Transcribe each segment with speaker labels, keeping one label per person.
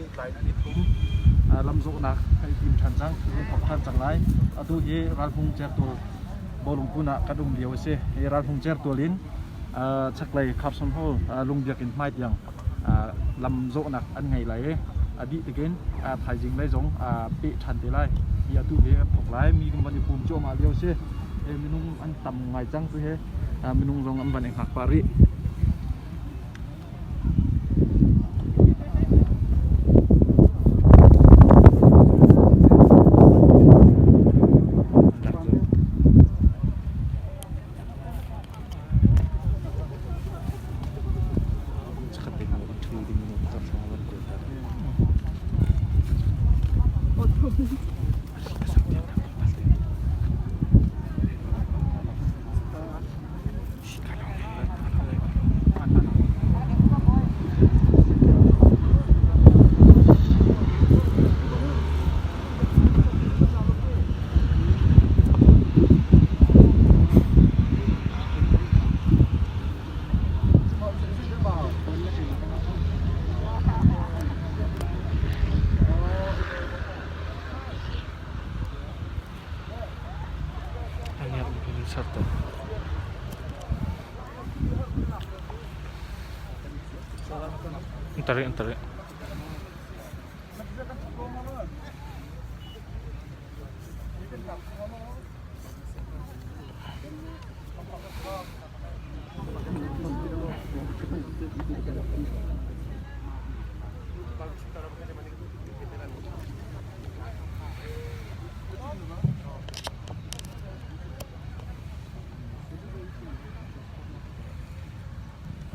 Speaker 1: pehtlai in an i thum. Lamzawhnak kan i tim ṭhan cang, kan thawk ṭhan cang lai. Atu hi Ralhmung Certual bawlung hmun ah kan um lio a si. Hi Ralhmung Certual in chaklei Carson Hall lungbiakinn hmai tiang lamzawhnak an ngei lai i a dih tikin thaizing lei zong peh ṭhan te lai. Hi atu hi kan thawk lai. Mi kan van i pum cuahmah lio a si. Minung an tam ngai cang tu hi minung zong an van i hngak pah rih.
Speaker 2: Tarik, tarik.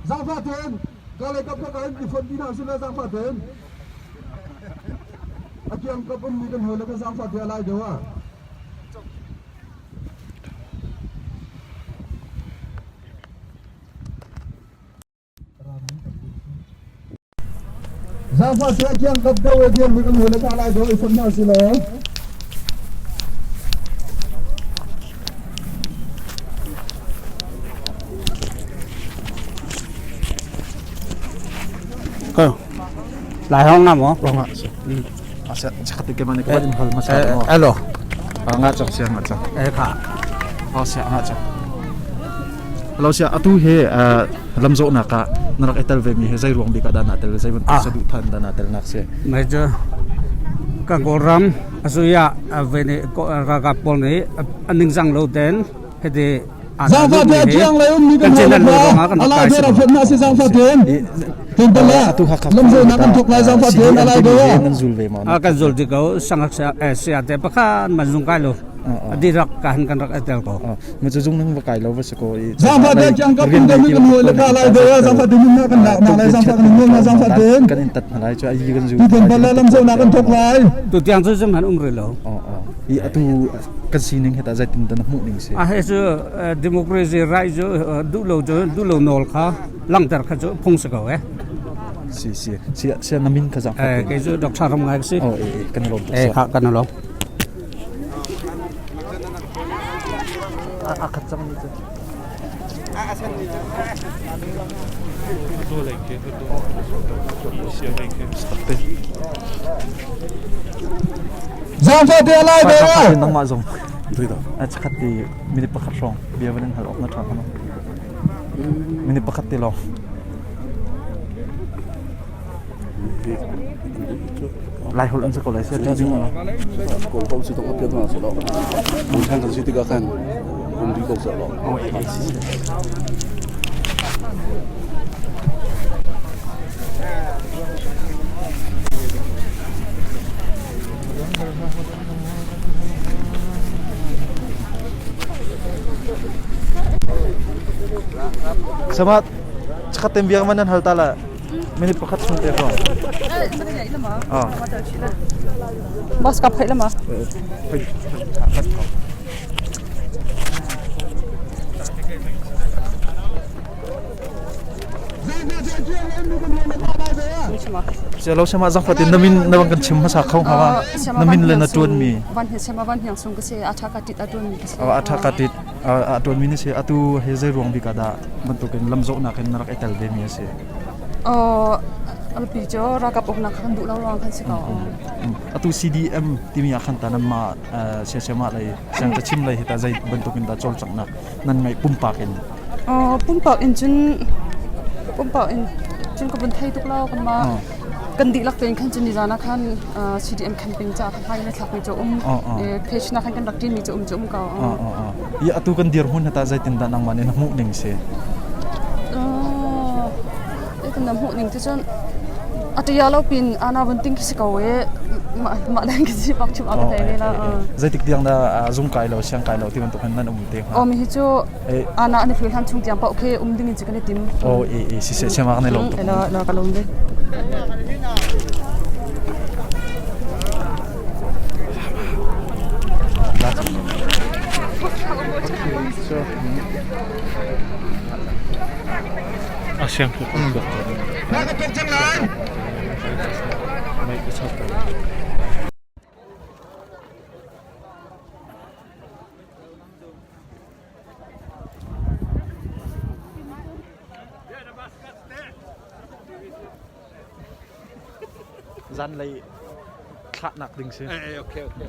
Speaker 3: Zaangfah tein Kalay kap kha in i fonh ti hna sila zaangfah tein a kiang kap ummi kan hawi le kha zaangfah te a lai deuh ah. Zaangfah te a kiang kap deuh e diam mi kan hawi le kha lai deuh i fonh hna sila.
Speaker 4: Lai hong nga mo?
Speaker 1: Nga si. Asa chakati ke mane ko hal ma sa mo.
Speaker 4: Alo.
Speaker 1: Nga chak sia nga chak.
Speaker 4: Eh kha.
Speaker 1: Oh sia nga chak. Lo sia atu he lamzo nak ah na rak itel ve mi he zei ruang bik ah dah na tel zei bantuk saduh than dah na tel nak si.
Speaker 4: Mai cu kan Kawlram asuya vene ralkap pawl nih an ningzang lo ten hiti
Speaker 3: Zaangfah te a thiang lei ummi kan hawi le hna alai dawr a phot hna si zaangfah tein tlawmpal ah lamzawhnak kan thawk lai zaangfah tein alai dawr ah
Speaker 1: nan zul ve ma
Speaker 4: kan zul ti ko sangak sia te pakhan man zung kai lo adi rak ka han kan rak etel ko
Speaker 1: ma chu zung nang va kai lo va se ko i
Speaker 3: zaangfah te chiang ka pum deuh mi kan hawi le hna alai dawr ah zaangfah tein na kan lak nak lai zaangfah kan ngol na zaangfah tein
Speaker 1: kan in tat hna lai chu ai kan zu
Speaker 3: tu tlawmpal ah lamzawhnak kan thawk lai
Speaker 4: tu tiang cu zum han um rih lo
Speaker 1: i atu kan sining he tah zeitin dah na hmuh ning si
Speaker 4: a he cu democracy right cu duh lo cu duh lo nawl kha langhter kha cu phung si ko eh
Speaker 1: si si si si na min kha zang
Speaker 4: eh kei cu Dr. Ram ngai si
Speaker 1: oh eh kan lom
Speaker 4: eh kha kan lom
Speaker 1: a khat cang ni cu
Speaker 3: Zaangfah te alai ve wa.
Speaker 1: Nangmah zong. A chakhat ti minute pakhat hrawng bia van in hal awk na ṭha hnga. Minute pakhat te lawng. Lai holh an si ko lai sia ṭih ding.
Speaker 5: Kawl ko si tok apiat na selo. Mun than kan si tikah khan um di ko selo.
Speaker 1: Sama chakhat tem biak man nan hal ta la. Minute pakhat chung te hrawng. Ah.
Speaker 6: Boss ka phai lama.
Speaker 1: Lo sama zang fatin na min na bang kan chim hmasa kho hnga ma na min le na tuan mi
Speaker 6: van he sema van hiang sung ka se atha ka tit atun mi ka se
Speaker 1: atha ka tit a tuan mi ni si atu he zei ruang bik ah dah bantukin lamzawhnak in na rak i tel ve mi a si?
Speaker 6: Alpi cu ralkap uknak kha kan duh lo ruang khan si ko.
Speaker 1: Atu CDM timi ah khan ta nan mah siasiamah lei siangcachim lei hi ta zei bantuk in dah cawlcanghnak nan ngeih pumpak in?
Speaker 6: Pumpak in cun pumpak in cun ka vun thei tuk lo kan mah kan dihlak tein khan cun nizan ah khan CDM camping ca khan hmai na thlakmi cu um page na khan kan rak ṭinmi cu um cu um ko.
Speaker 1: I atu kan dirhmun hata zeitindah nangmah nih na hmuh ning si?
Speaker 6: Kan na hmuh ning ti cun a ṭia lo pin ana vun ting khi si ko e mah leng khi si pak chim a ka thei ve la.
Speaker 1: Zeitik tiang dah zung kai lo siang kai lo ti bantuk hin nan um te hnga?
Speaker 6: Oh mi hi cu ana an i hlan chung tiang paoh khi um ding in cu kan i tim.
Speaker 1: Oh e e si se siamak ne lom tuk.
Speaker 6: La la ka lom ve.
Speaker 2: A siang tuk Mei ka chap.
Speaker 1: Zanlei thlahnak ding si.
Speaker 7: Okay, okay.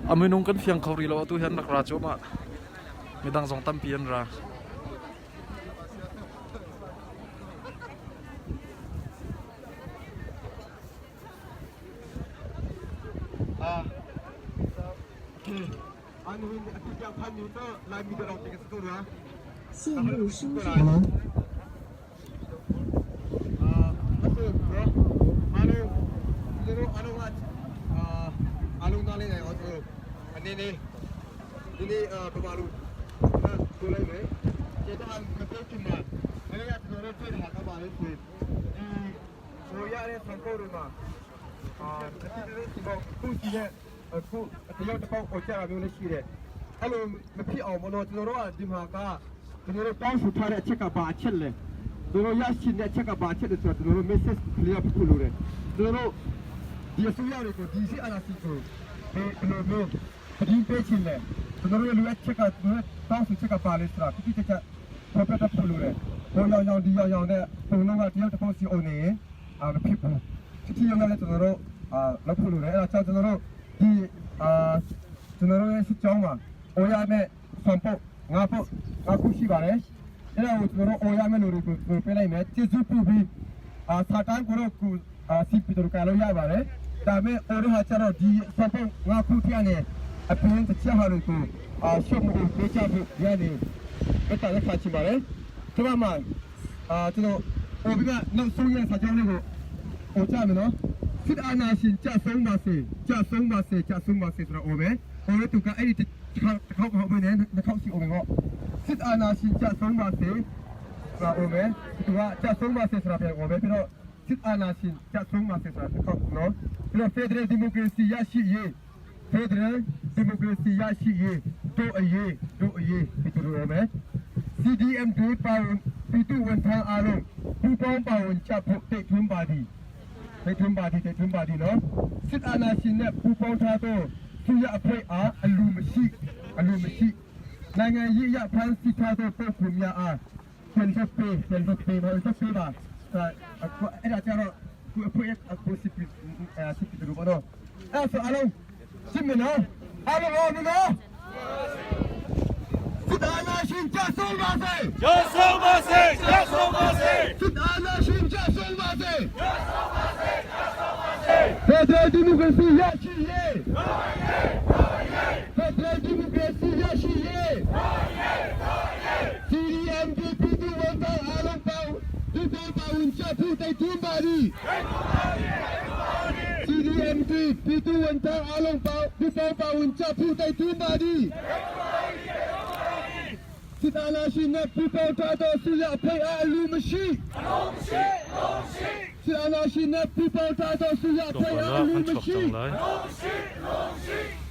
Speaker 1: A minung kan fiang kho rih lo atu hian rak ra cuahmah. Midang zong tampi an ra.
Speaker 7: အခုတယောက်တစ်ပေါက်အော်ကြတာမျိုးလည်းရှိတယ်အဲ့လိုမဖြစ်အောင်မလို့ကျွန်တော်တို့ကဒီမှာကကျွန်တော်တို့တောင်းဆိုထားတဲ့အချက်ကဘာအချက်လဲကျွန်တော်ရရှိတဲ့အချက်ကဘာအချက်လဲဆိုတော့ကျွန်တော်တို့ message clear ဖြစ်ဖို့လိုတယ်ကျွန်တော်တို့ဒီအစိုးရတွေကိုဒီစီအာဏာစီကိုဘယ်လိုမျိုးပဋိပေးချင်လဲကျွန်တော်တို့လူအချက်ကကျွန်တော်တောင်းဆိုချက်ကဘာလဲဆိုတာတိတိကျကျဖော်ပြတတ်ဖို့လိုတယ်ဟိုရောင်ရောင်ဒီရောင်ရောင်နဲ့ပုံလုံးကတယောက်တစ်ပေါက်စီအုံနေရင်အာမဖြစ်ဘူးတိတိကျကျလည်းကျွန်တော်တို့အာလုပ်ဖို့လိုတယ်အဲ့ဒါကြောင့်ကျွန်တော်တို့ဒီအာကျွန်တော်တို့ရဲ့စစ်ကြောင်းမှာအိုရမဲ့ဆွန်ပုတ်ငါပုတ်ငါခုရှိပါတယ်အဲ့ဒါကိုကျွန်တော်တို့အိုရမဲ့လူတွေကိုပြလိုက်မယ်ကျေစုပြုပြီးအာစာတန်ကိုတော့ကူအာစီပီတို့ကလို့ရပါတယ်ဒါမဲ့အိုရဟာကျတော့ဒီဆွန်ပုတ်ငါခုထရနေအပင်းတစ်ချက်ဟာတွေကိုအာရှုပ်မှုပေးချဖို့ရနေအဲ့ဒါလက်ခါချင်ပါတယ်ဒီမှာမှာအာကျွန်တော်အိုဘီကနောက်ဆုံးရစာကြောင်းလေးကို ဟိုကြမယ်နော်စစ်အာဏာရှင်ကြဆုံးပါစေကြဆုံးပါစေကြဆုံးပါစေဆိုတော့အိုမယ်ဟိုလေသူကအဲ့ဒီတစ်ခေါက်တစ်ခေါက်ဟိုမယ်နှစ်ခေါက်စီအိုမယ်ပေါ့စစ်အာဏာရှင်ကြဆုံးပါစေဆိုတာအိုမယ်သူကကြဆုံးပါစေဆိုတာပြန်အိုမယ်ပြီးတော့စစ်အာဏာရှင်ကြဆုံးပါစေဆိုတာတစ်ခေါက်နော်ပြီးတော့ Federal Democracy ရရှိရေး Federal Democracy ရရှိရေးတို့အရေးတို့အရေးဒီလိုအိုမယ် CDM တွေပါဝင်ပြည်သူဝန်ထမ်းအားလုံးပူးပေါင်းပါဝင်ချဖို့တိတ်ထွန်းပါသည်တိတ်ထွန်းပါသည်တိတ်ထွန်းပါသည်နော်စစ်အာဏာရှင်နဲ့ပူးပေါင်းထားသောသူရအဖွဲ့အားအလူမရှိအလူမရှိနိုင်ငံရေးအရဖမ်းဆီးထားသောပုဂ္ဂိုလ်များအားပြန်လွှတ်ပေးပြန်လွှတ်ပေးပါလွှတ်ပေးပါအဲ့ဒါကြတော့သူအဖွဲ့အခုစီပီစီပီတို့ဘာလို့အဲ့ဆိုအားလုံးရှင်းမနော်အားလုံးအောင်နော်စစ်အာဏာရှင်ကြဆုံးပါစေ
Speaker 2: ကျဆုံးပါစေကျဆုံးပါစေ
Speaker 7: စစ်အာဏာရှင်ကြဆုံးပါစေကြဆုံးပါစေကြဆုံးပါစေဖေ Federal Democracy ရရှိရေး Federal Democracy ရရှိရေး CDM ပြည်သူဝန်ထမ်းအားလုံးပေါင်းဒီပေါ်ပါဝင်ချဖို့တိုက်တွန်းပါသည် CDM ပြည်သူဝန်ထမ်းအားလုံးပေါင်းဒီပေါ်ပါဝင်ချဖို့တိုက်တွန်းပါသည်စစ်အာဏာရှင်နဲ့ပူးပေါင်းထားသောဆုရအဖိတ်အားအလူမရှိစစ်အာဏာရှင်နဲ့ပူးပေါင်းထားသောဆုရအဖိတ်
Speaker 2: Tlawmpal
Speaker 7: အားအ
Speaker 2: ah
Speaker 7: လူ
Speaker 2: kan chuak
Speaker 7: မရှိ
Speaker 2: cang lai.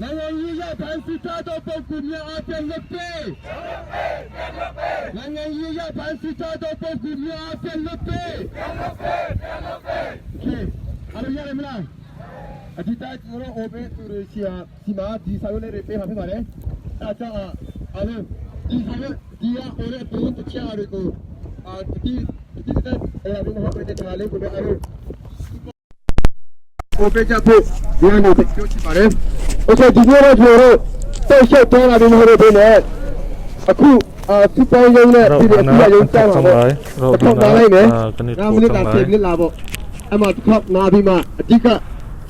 Speaker 7: နိုင်ငံရေးရဖန်ဆီးထားသောပုဂ္ဂိုလ်များအားပြန်လွှတ်ပေးနိုင်ငံရေးရဖန်ဆီးထားသောပုဂ္ဂိုလ်များအားပြန်လွှတ်ပေးโอเคအားလုံးရတယ်မလားအဒီတိုင်းကျွန်တော်တို့ open သူတွေစီဟာစီမာဒီစာရွက်လေးတွေပေးမှာဖြစ်ပါတယ်အဲဒါကြောင့်အားလုံးဒီစာရွက်ဒီဟာဟိုတဲ့ပုံတချာတွေကိုအာဒီဒီတဲ့အဲ့ဒါမျိုးမဟုတ်တဲ့တခါလေးကိုပဲအားလုံး ကိုပေးကြဖို့ဒီနေ့ပြောချင်ပါတယ်။ Okay ဒီနေ့တော့ကျွန်တော်တို့တက်ရှက်တွန်းလာပြီးမဟုတ်တော့နဲ့အခုအာစူပါရုံးနဲ့
Speaker 2: Rau
Speaker 7: ဒီ
Speaker 2: hlan
Speaker 7: အပြ
Speaker 2: ah
Speaker 7: ရုံး
Speaker 2: kan thok
Speaker 7: တောင်းပါ
Speaker 2: cang lai.
Speaker 7: ပေါ့
Speaker 2: Rau
Speaker 7: ထောက်
Speaker 2: hlan
Speaker 7: လာလိုက်မယ်
Speaker 2: ah kan i
Speaker 7: ငါ
Speaker 2: thawh cang
Speaker 7: မိနစ်တာ10
Speaker 2: lai.
Speaker 7: မိနစ်လာပေါ့အမှတစ်ခေါက်နာပြီးမှအဓိက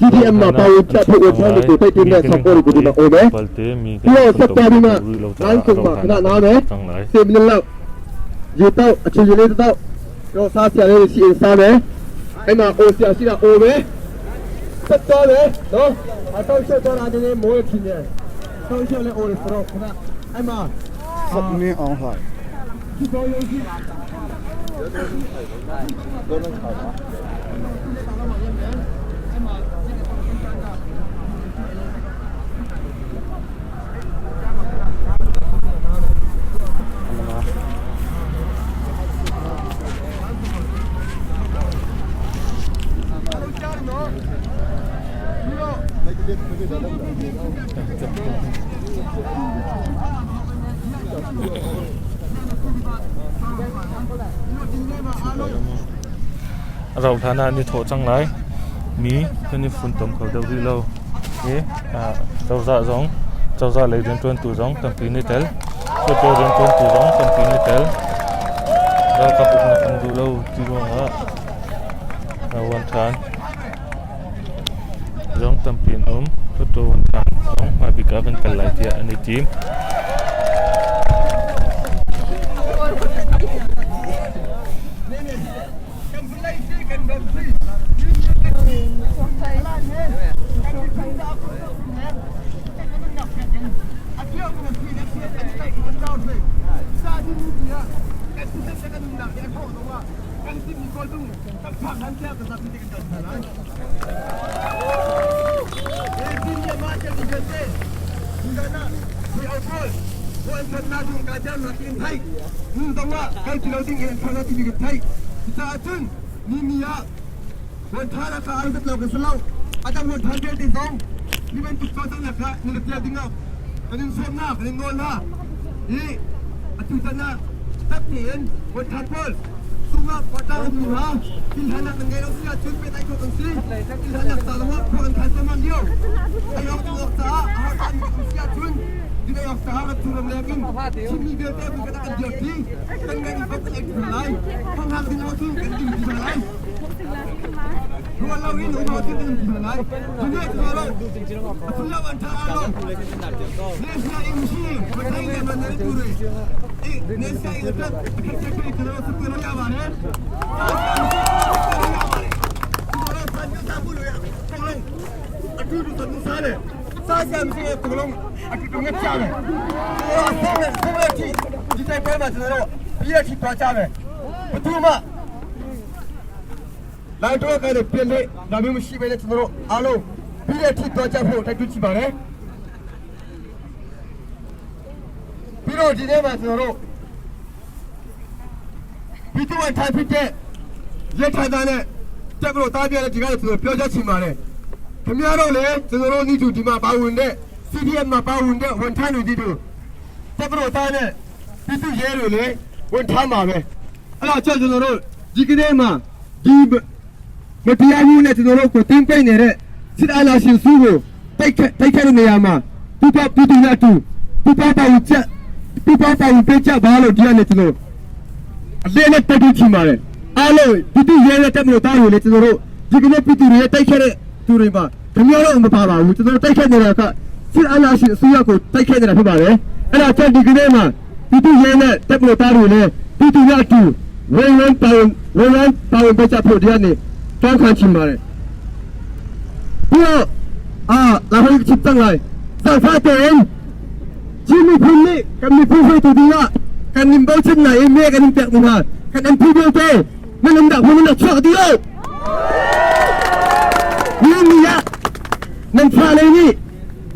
Speaker 7: GDM မှာပါဝင်ချက်ဖို့ဝန်ထမ်းတွေကိုတိုက်တွန်းတဲ့ဆောင်ပေါ်တွေကိုဒီမှာအိုမယ်
Speaker 2: Balte mi
Speaker 7: ပြီးတော့ဆက်သွားပြီးမှ
Speaker 2: rih lo
Speaker 7: လိုင်း
Speaker 2: caah
Speaker 7: ကုန်မှာ
Speaker 2: rau hlan
Speaker 7: ခဏနား
Speaker 2: ah
Speaker 7: မယ်
Speaker 2: kan thok cang lai.
Speaker 7: 10မိနစ်လောက်ရေတော့အခြေရလေးတော့တော့စားဆရာလေးစီရင်စားမယ်အဲ့မှာအိုဆရာရှိတာအိုမယ်ဆက်သွားမယ်နော်အတော့ဆက်သွားတာဒီနေ့မိုးရဖြစ်နေတော့ဆက်လဲအိုရဆိုတော့ခဏအဲ့မှာ
Speaker 5: ဆော့နေအောင်ဟာ
Speaker 7: ဒီပေါ်ရုံရှိ
Speaker 2: Rau hlan ah an i thawh cang lai. Mi kan i funtom kho deuh rih lo. I cozah zong cozah lei rianṭuantu zong tampi an i tel. Hluttaw rianṭuantu zong tampi an i tel. Ralkap uknak kan duh lo ti ruangah wan ṭhan zong tampi an um. Hluttaw wan ṭhan zong hmaibik ah kan kal lai tiah an i tim.
Speaker 7: ဝန်ထားရခအားလုံးလောက်စလောက်အတဝန်ထားတဲ့ဒီဆောင်ဒီဘန်တုတ်တော့လခနလပြဒင်းကနင်းဆောနာနင်းငေါလာဒီအတူတနာတပ်နေဝန်ထားပေါ်စုငါပတာမူဟာဒီဟနာငယ်လို့စချွတ်ပေတိုက်ကိုစီဒီဟနာသလမခွန်ခါစမန်လျောအယောတော့တာအဟာတန်စချွတ်ဒီယောစာရတူရမလကင်ချင်းမီတဲ့တဲ့ကတကဒီတီတန်ငယ်ဒီပတ်တဲ့လိုက်ဖန်ဟာဒီလို့သူကန်ဒီဒီလိုက် 如果老人弄到这种地方来，今天知道了，不要问他了。那是英雄，我看见嘛，那对不对？哎，那下一个他，他这可以知道是不能干嘛呢？စားကြမရှိတဲ့ကလုံးအတူတူနဲ့ကြားမယ်။ဟိုအဆုံးနဲ့ဆုံးလက်ထိဒီတိုင်းပဲမှာကျွန်တော်တို့ပြီးရထိသွားကြမယ်။ဘသူမှ လာတော့ကလည်းပြက်လက်ဒါမျိုးမရှိပဲနဲ့ကျွန်တော်တို့အားလုံးပြီးတဲ့အထိတွားကြဖို့တိုက်တွန်းချင်ပါတယ်ပြီးတော့ဒီနေ့မှာကျွန်တော်တို့ပြီးတော့ထိုင်ဖြစ်တဲ့ရက်ထိုင်သားနဲ့တက်ပြီးတော့တားပြတဲ့ဒီကနေ့ကျွန်တော်ပြောကြချင်ပါတယ်ခင်ဗျားတို့လည်းကျွန်တော်တို့ဤသူဒီမှာပါဝင်တဲ့ CDM မှာပါဝင်တဲ့ဝန်ထမ်းတွေဒီတို့တက်ပြီးတော့တားနဲ့ပြည်သူရဲတွေလည်းဝန်ထမ်းပါပဲအဲ့တော့ကျွန်တော်တို့ဒီကနေ့မှာဒီ မတရားမှုနဲ့ကျွန်တော်တို့ကိုတင်းပိတ်နေတဲ့စစ်အာဏာရှင်စုကိုတိုက်ခတ်တိုက်ခတ်တဲ့နေရာမှာပြပပြတူနဲ့အတူပြပပါဝင်ချက်ပြပပါဝင်ပေးချက်ပါလို့ဒီကနေ့ကျွန်တော်အလေးနဲ့တိုက်တွန်းချင်ပါတယ်အားလုံးပြတူရဲတဲ့တက်မလို့တားလို့လေကျွန်တော်တို့ဒီကနေ့ပြတူရဲတိုက်ခတ်တဲ့ သူတွေမှာခမရတော့မပါပါဘူး။ကျွန်တော်တိုက်ခတ်နေတာကစစ်အာဏာရှင်အစိုးရကိုတိုက်ခတ်နေတာဖြစ်ပါတယ်။အဲ့ဒါချက်ဒီကနေ့မှာပြည်သူရဲနဲ့တပ်မတော်သားတွေလည်းပြည်သူများအတူဝန်ဝန်ပါဝင်ဝန်ဝန်ပါဝင်ပေးကြဖို့ဒီကနေတောင်းခံချင်ပါတယ်။ပြီးတော့အာလာဟိုချစ်တန်လိုက်စာဖတ်တဲ့ ချင်းမိဖုန်นี่กันมีผู้ให้ตัวดีว่ากันนิมเบาเช่นไหนเมกันนิมแตกมากันอันพี่เดียวเต้นั่นลำดับมันนักชอบดีโอนี่มียะนั่นฟาเลยนี่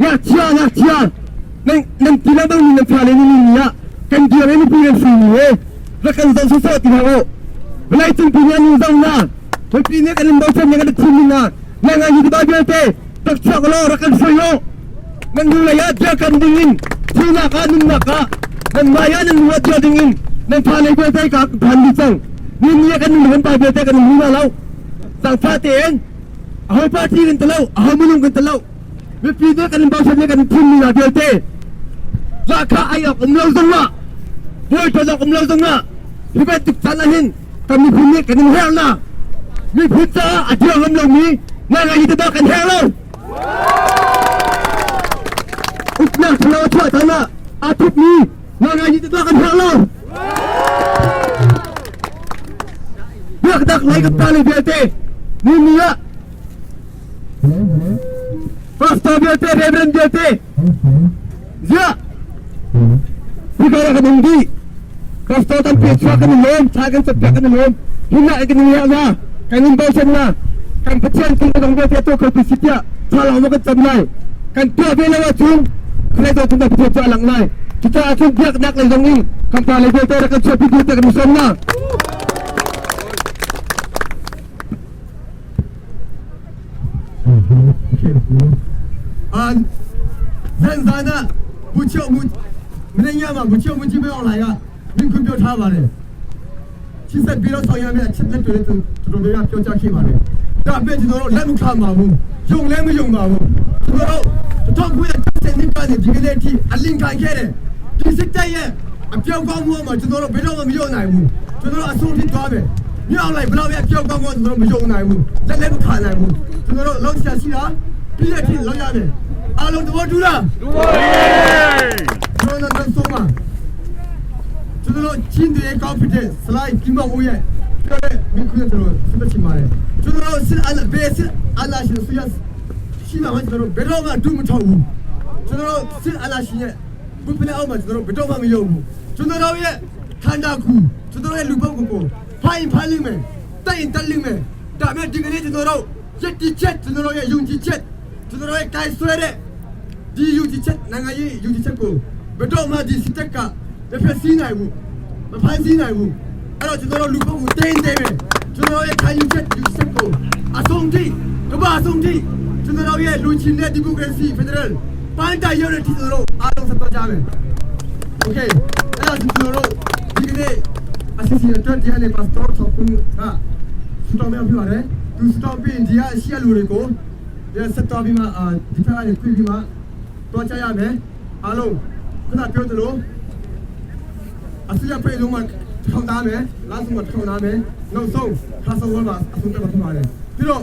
Speaker 7: งาเชียงาเชียนั่นนั่นตีละบ้างนี่นั่นฟาเลยนี่มียะกันเดียวเลยนี่พี่กันสี่เว้แล้วกันจะสู้สู้ตีฮะโอเวลาจึงพี่นี่นี่จ้านะพี่นี่กันนิมเบาเช่นยังกันทีนี่นะนั่งงานอยู่ที่บ้านเดียวเต้ตักชอบเรารักกันสวยโอ nan lulaya dia kan dingin sina ka nun na ka nan maya nan luwa dia dingin nan pha nei pe ka phan di chang ni ni kan nun pa pe kan nun na lau sang pha te en a hoi pa ti kan talo a hoi mulung kan talo mi pi de kan ba sa ne kan thun ni na dia te la kha ai ok um lo zong ma boi to ok um lo zong ma hi ba tuk chan hin kan mi phun ni kan her na mi phun cha a dia ngam lo mi na ga hi ta kan her lo อุกนักเราช่วยทำนะอาทิตย์นี้งานนี้จะต้องกันทั้งโลกเลือกดักไหลกับตาลีเบียเต้นี่มีอะฟาสต์เบียเต้เรเบรนเบียเต้เจ้าพี่กระกันดีคราสต์ตันเปียชวกันลมชากันสับกันลมหินละกันนี่นะกันนิมเบลเชนนะกันพัชเชนตุ้งกันเบียเต้ตัวเขาพิสิทธิ์ชาเราไม่กันจำได้กันตัวเบลว่าชุง ใครตัวคุณผู้ชมหลังไหนจะอาชุเบียกนักเลยตรงนี้คำตาเลยเบียเต้กันช่วยพี่ดูเต้กันมุสลิมนะ အာဇန်ဇာနာဘူချောမူမင်းညမှာဘူချောမူကြီးမအောင်လာကမင်းခွင့်ပြောထားပါတယ်ချစ်ဆက်ပြီးတော့ဆောင်ရမယ့်အချက်လက်တွေလည်းတော်တော်များများပြောကြားခဲ့ပါတယ်ဒါအပြင်ကျွန်တော်တို့လက်မခံပါဘူးယုံလည်းမယုံပါဘူးကျွန်တော်တို့1970နှစ်ကနေဒီကနေ့အထိအလင်ခံခဲ့တယ်ဒီစစ်တပ်ရဲ့အပြောင်းကောင်းမှုမှာကျွန်တော်တို့ဘယ်တော့မှမယုံနိုင်ဘူးကျွန်တော်တို့အဆုံးထိသွားမယ်မြောက်လိုက်ဘလောက်ပဲအပြောင်းကောင်းကောင်းကျွန်တော်တို့မယုံနိုင်ဘူးလက်လည်းမခံနိုင်ဘူးကျွန်တော်တို့လောက်ချာရှိတာပြီးတဲ့အထိလောက်ရမယ်အားလုံးသဘောတူလားတူပါဘူးကျွန်တော်တို့ဆုံးပါကျွန်တော်တို့ချင်းတွေကောက်ဖြစ်တဲ့ slide ဒီမဦးရဲ့ပြောတဲ့မိခွန်းကျွန်တော်စပချင်ပါတယ်ကျွန်တော်တို့စစ်အလာဘေးစစ်အလာရှင်ဆူရရှိမှကျွန်တော်တို့ဘယ်တော့မှဒုမထောက်ဘူးကျွန်တော်တို့စစ်အလာရှင်ရဲ့ဘုပ္ပနေအောင်မှာကျွန်တော်တို့ဘယ်တော့မှမယုံဘူးကျွန်တော်တို့ရဲ့ခန္ဓာကူကျွန်တော်ရဲ့လူပုဂ္ဂိုလ်ကိုဖိုင်ဖိုင်လိမ့်မယ်တိုင်တက်လိမ့်မယ်ဒါပေမဲ့ဒီကနေ့ကျွန်တော်တို့ရက်တိချက်ကျွန်တော်တို့ရဲ့ယုံကြည်ချက်ကျွန်တော်တို့ရဲ့ကိုင်ဆွဲတဲ့ဒီယုံကြည်ချက်နိုင်ငံရေးယုံကြည်ချက်ကိုဘယ်တော့မှဒီစစ်တပ်ကမဖျက်ဆီးနိုင်ဘူးမဖန်ဆီးနိုင်ဘူးအဲ့တော့ကျွန်တော်တို့လူပုဂ္ဂိုလ်တင်းတင်းပဲကျွန်တော်ရဲ့ခံယူချက်ယူချက်ကိုအဆုံးထိကမ္ဘာအဆုံးထိကျွန်တော်တို့ရဲ့လူချင်းတဲ့ဒီမိုကရေစီဖက်ဒရယ်ပန်းတိုင်ရောက်တဲ့ထိကျွန်တော်တို့အားလုံးဆက်သွားကြမယ်โอเคအဲ့တော့ကျွန်တော်တို့ဒီကနေ့အစီအစဉ်အတွက်ဒီနေ့ပတ်စတော်ထောက်ခုကစတော်မြောက်ပြပါတယ်သူစတော်ပြီးဒီကအရှိလူတွေကိုဒီဆက်တော်ပြီးမှအာဒီဖက်ကနေခွေပြီးမှတော့ကြရမယ်အားလုံးခုနပြောသလိုအစီအပြေလုံးမှာထောင်သားမယ်လမ်းဆုံးမှာထောင်သားမယ်နောက်ဆုံးခါဆုံးဝမှာအဆုံးတက်မှာဖြစ်ပါတယ်ပြီးတော့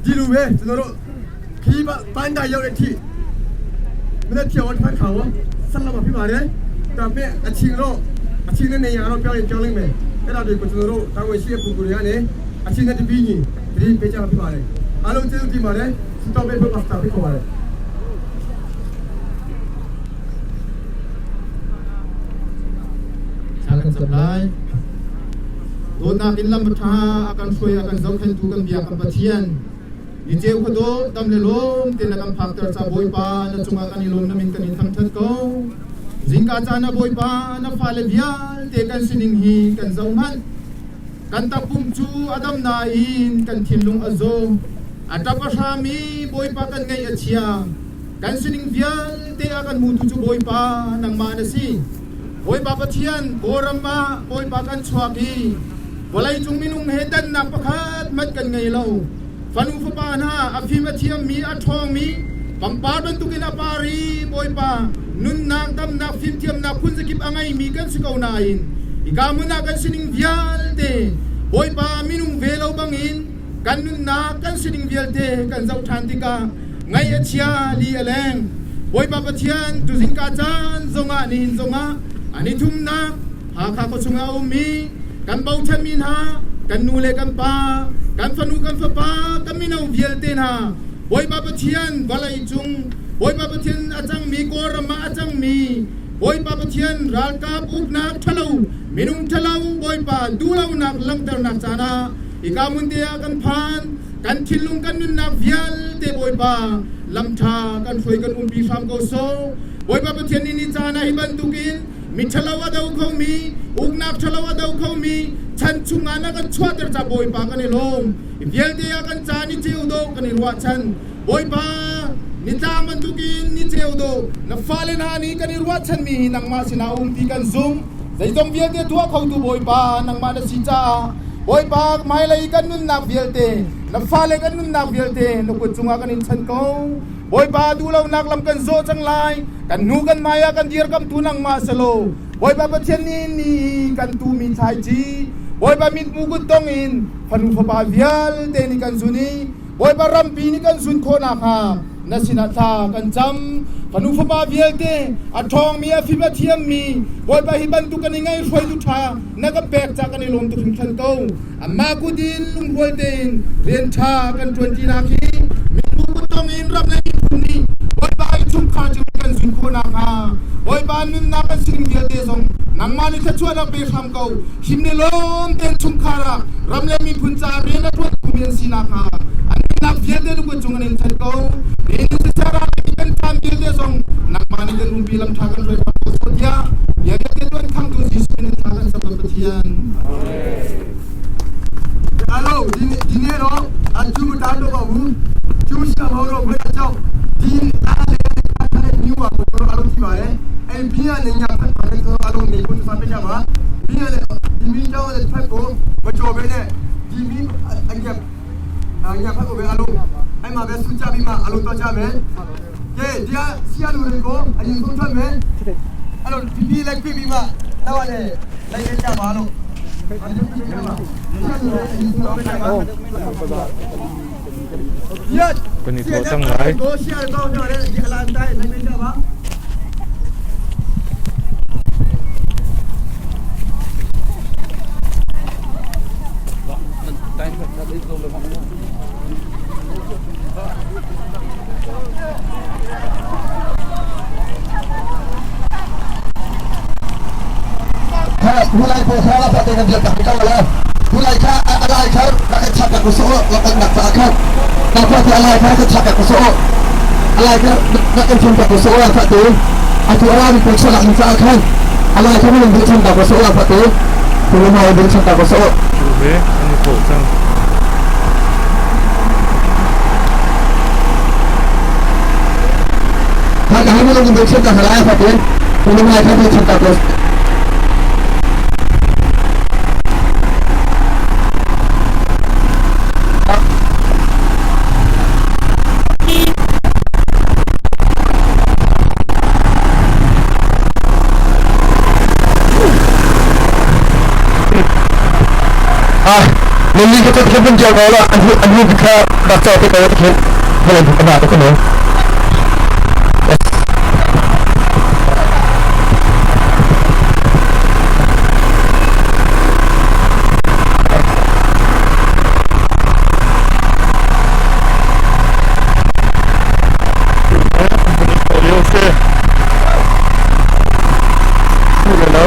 Speaker 7: ဒီလိုပဲကျွန်တော်တို့ခီးပန်းတိုင်ရောက်တဲ့အထိ မနေ့ပြောတဲ့ခါတော့ဆက်လာမှာဖြစ်ပါတယ်။ဒါပေမဲ့အချင်းတော့အချင်းနဲ့နေရာတော့ပြောရင်ကြောင်းလိမ့်မယ်။အဲ့ဒါတွေကိုကျွန်တော်တို့တာဝန်ရှိတဲ့ပုဂ္ဂိုလ်တွေကနေအချင်းနဲ့တပီးညီတတိပေးကြမှာဖြစ်ပါတယ်။အားလုံးကျေးဇူးတင်ပါတယ်။စတော့ပေးဖို့ပတ်စတာဖိတ်ခေါ်ပါတယ်။
Speaker 8: ชากันสับไลตัวนากินลำทาอาการช่วยอาการเจ้าขันตูกันเบียกันปะเทียนดีเจอุคโดดำเลลมเตนกันพักเตอร์ซาบอยปานะจุงอากันอิลมนามินกันอินทังทัดโกจิงกาจานะบอยปานะฟาเลเบียเตกันสินิงฮีกันเจ้ามันกันตะปุ่มจูอดัมนาอินกันทินลุงอโซอัตปะรามีบอยปากันไงอเชียกันสินิงเวียลเตอากันมูตุจูบอยปานังมานะซี บอยปาปะเทียนโบรัมมาบอยปากันชวกีวลัยจุงมินุงเฮดันนักประคัดมัดกันไงเราฟันุฟปานาอภิมาเทียมมีอัทองมีปังปาบันตุกินอปารีบอยปานุนนางดำนักฟิมเทียมนักคุณสกิปอังไงมีกันสกาวนาอินอีกามุนากันสินิงวิอัลเตบอยปามินุงเวลาบังอิน Kan nunnak kan sining vialte kan zoh ṭhan tikah ngaih a chia li a leng. Bawipa Pathian tuzingka caan zongah nihin zongah an i thumnak Hakha khuachung ah a ummi kan bochanmi hna kan nu le kan pa kan fanu kan fapa kan mino vialte hna Bawipa Pathian vawlei cung Bawipa Pathian a cangmi Kawlram ah a cangmi Bawipa Pathian ralkap uknak ṭhalo minung ṭhalo Bawipa duhlonak langhternak caan ah hika hmun te ah kan phan kan thinlung kan nunnak vialte Bawipa lamṭha kan hruai kan umpi hram ko sawh Bawipa Pathian nih ni caan ah hi bantukin mi ṭhalo a do khomi uknak ṭhalo a do khomi chan chungah na kan chuahter ca Bawipa kan i lawm vialte ah kan ca ni ceu dawh kan i ruahchan Bawipa nitlang bantukin ni ceu dawh na fale hna nih kan i ruahchanmi hi nangmah sinah um ti kan zumh zeizong vialte tuah khotu Bawipa nangmah na si caah Bawipa hmailei kan nunnak vialte na fale kan nunnak vialte na kut cungah kan in chan ko Bawipa duhlonak lam kan zawh cang lai kan hnu kan hmai ah kan dirkamtu nangmah selaw Bawipa Pathian nih ni kan tumi thlaici Bawipa mitmu kut tong in fanu fapa vialte nih kan zun i Bawipa rampi nih kan zun khawh nakhnga na sinah thla kan cam fanu fapa vialte a ṭhawngmi a fim a thiammi Bawipa hi bantuk kan i ngei hruaitu ṭha na kan pek ca kan i lawm tuk hringhran ko amah kut in lungrual tein rian ṭha kan ṭuan ṭinak hi mibu kut tong in ram le miphun nih Bawipa i chungkhar cu kan zun khawh nakhnga Bawipa nunnak kan sining vialte zong nangmah nih thluachuahnak pe hram ko him le lawm tein chungkhar ah ram le miphun caah rian a ṭuan khomi an si nakhnga an nunnak vialte na kut cung an in chan ko ni siseh ral kan caan vialte zong nangmah nih kan umpi lam ṭha kan hruai hram ko sawh tiah bia vialte tuan khangtu Jesuh min in thla kan cam Pathian.
Speaker 7: Alo dine ro achu tan do ba hu chu sha ho ro bhai chau din a le a le ni wa ko ro alo ti ba le ai bi a ne nya phat pa le so alo ne ko sa pe cha ba bi a le di mi chau le phat ko ba cho be ne di mi a nya a nya phat ko be alo ai ma be su cha bi ma alo to cha me ke dia sia lu le ko a yin sung chan me alo bi bi le bi bi ma ta wa le lai le cha ba lo
Speaker 2: Kan i thawh cang lai.
Speaker 7: Hulai po kha la te kan biak tak ka la hulai kha alai kha na ka chak ka so la kan nak ta kha na kha te alai kha ka chak ka so alai kha na kan chun ka so la kha te atu ala ni ko chala ni cha kha alai kha mun bi chan ta ko so la kha te tu ma bi chan ta ko so
Speaker 2: Tu he an i thawh cang.
Speaker 7: Kha ka mun bi chan ta kha la kha te tu ma kha bi chan ta ko Ah, Lili ka tu pun jauh kau lah, anu anu bika baca te kau tu boleh buka nak tu no.
Speaker 2: Lio si. Lo.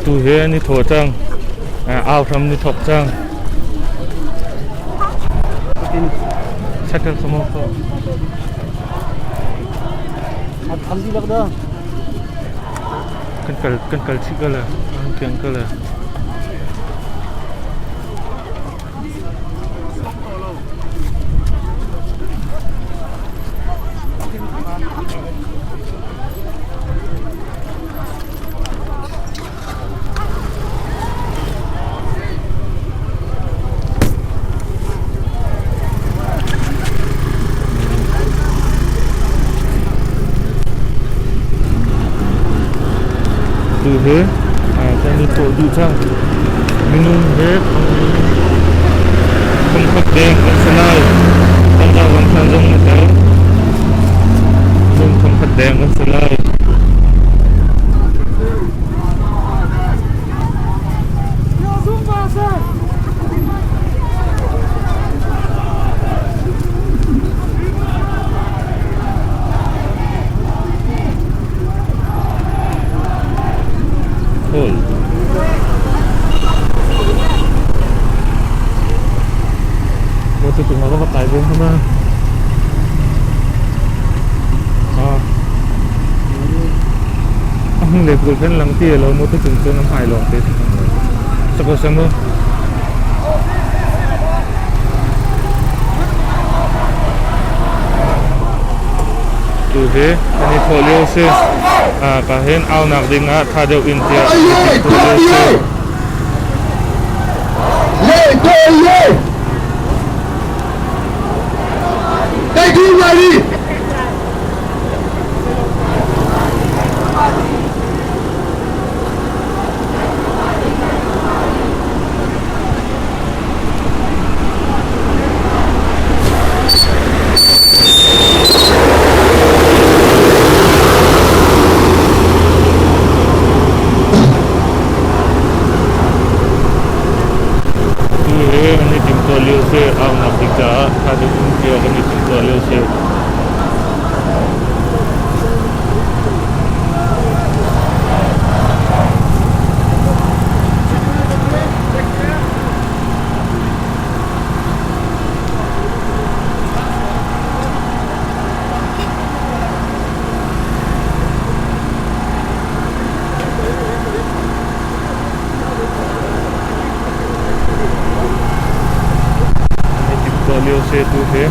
Speaker 2: Tu he an i thawh cang. Au hram ni thawk cang. Cycle kha maw ko.
Speaker 1: Tham di lak dah.
Speaker 2: Kan kal kan kal chih ko le. An kiang ko le. Tu he kan i thawh dih cang. Minung he thongkhat deng kan si lai. Tangka zong than zong na tel. Minung thongkhat deng kan si lai. Cool. Motor cung ah ka va kai bom hama. Ah. A hung le kul khan lang ti lo motor cung cun a hmai lawng te. Sako samu. Tu hi kan i thawh lio si. Ka hin aunak ding ah tha deuh in tiah thawh lio si.
Speaker 7: Le to ye. Thank you, Mary.
Speaker 2: Tu hi an i timhtuah lio si. Aunak ding caah tha deuh in tiah kan i timhtuah lio si. An i timhtuah lio si tu hi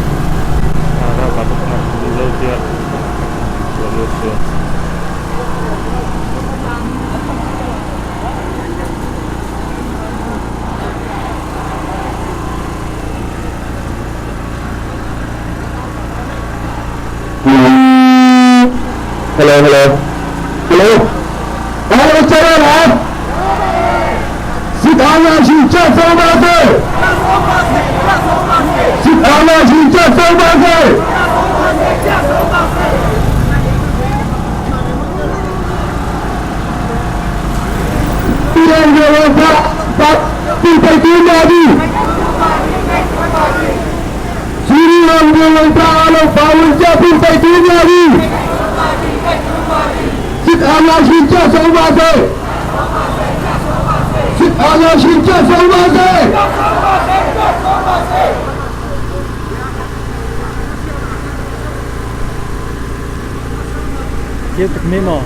Speaker 2: ralkap uknak duh lo tiah timhtuah lio si.
Speaker 7: Hello, hello. Hello. Hello, Chairman.
Speaker 1: Chiêu cực memo.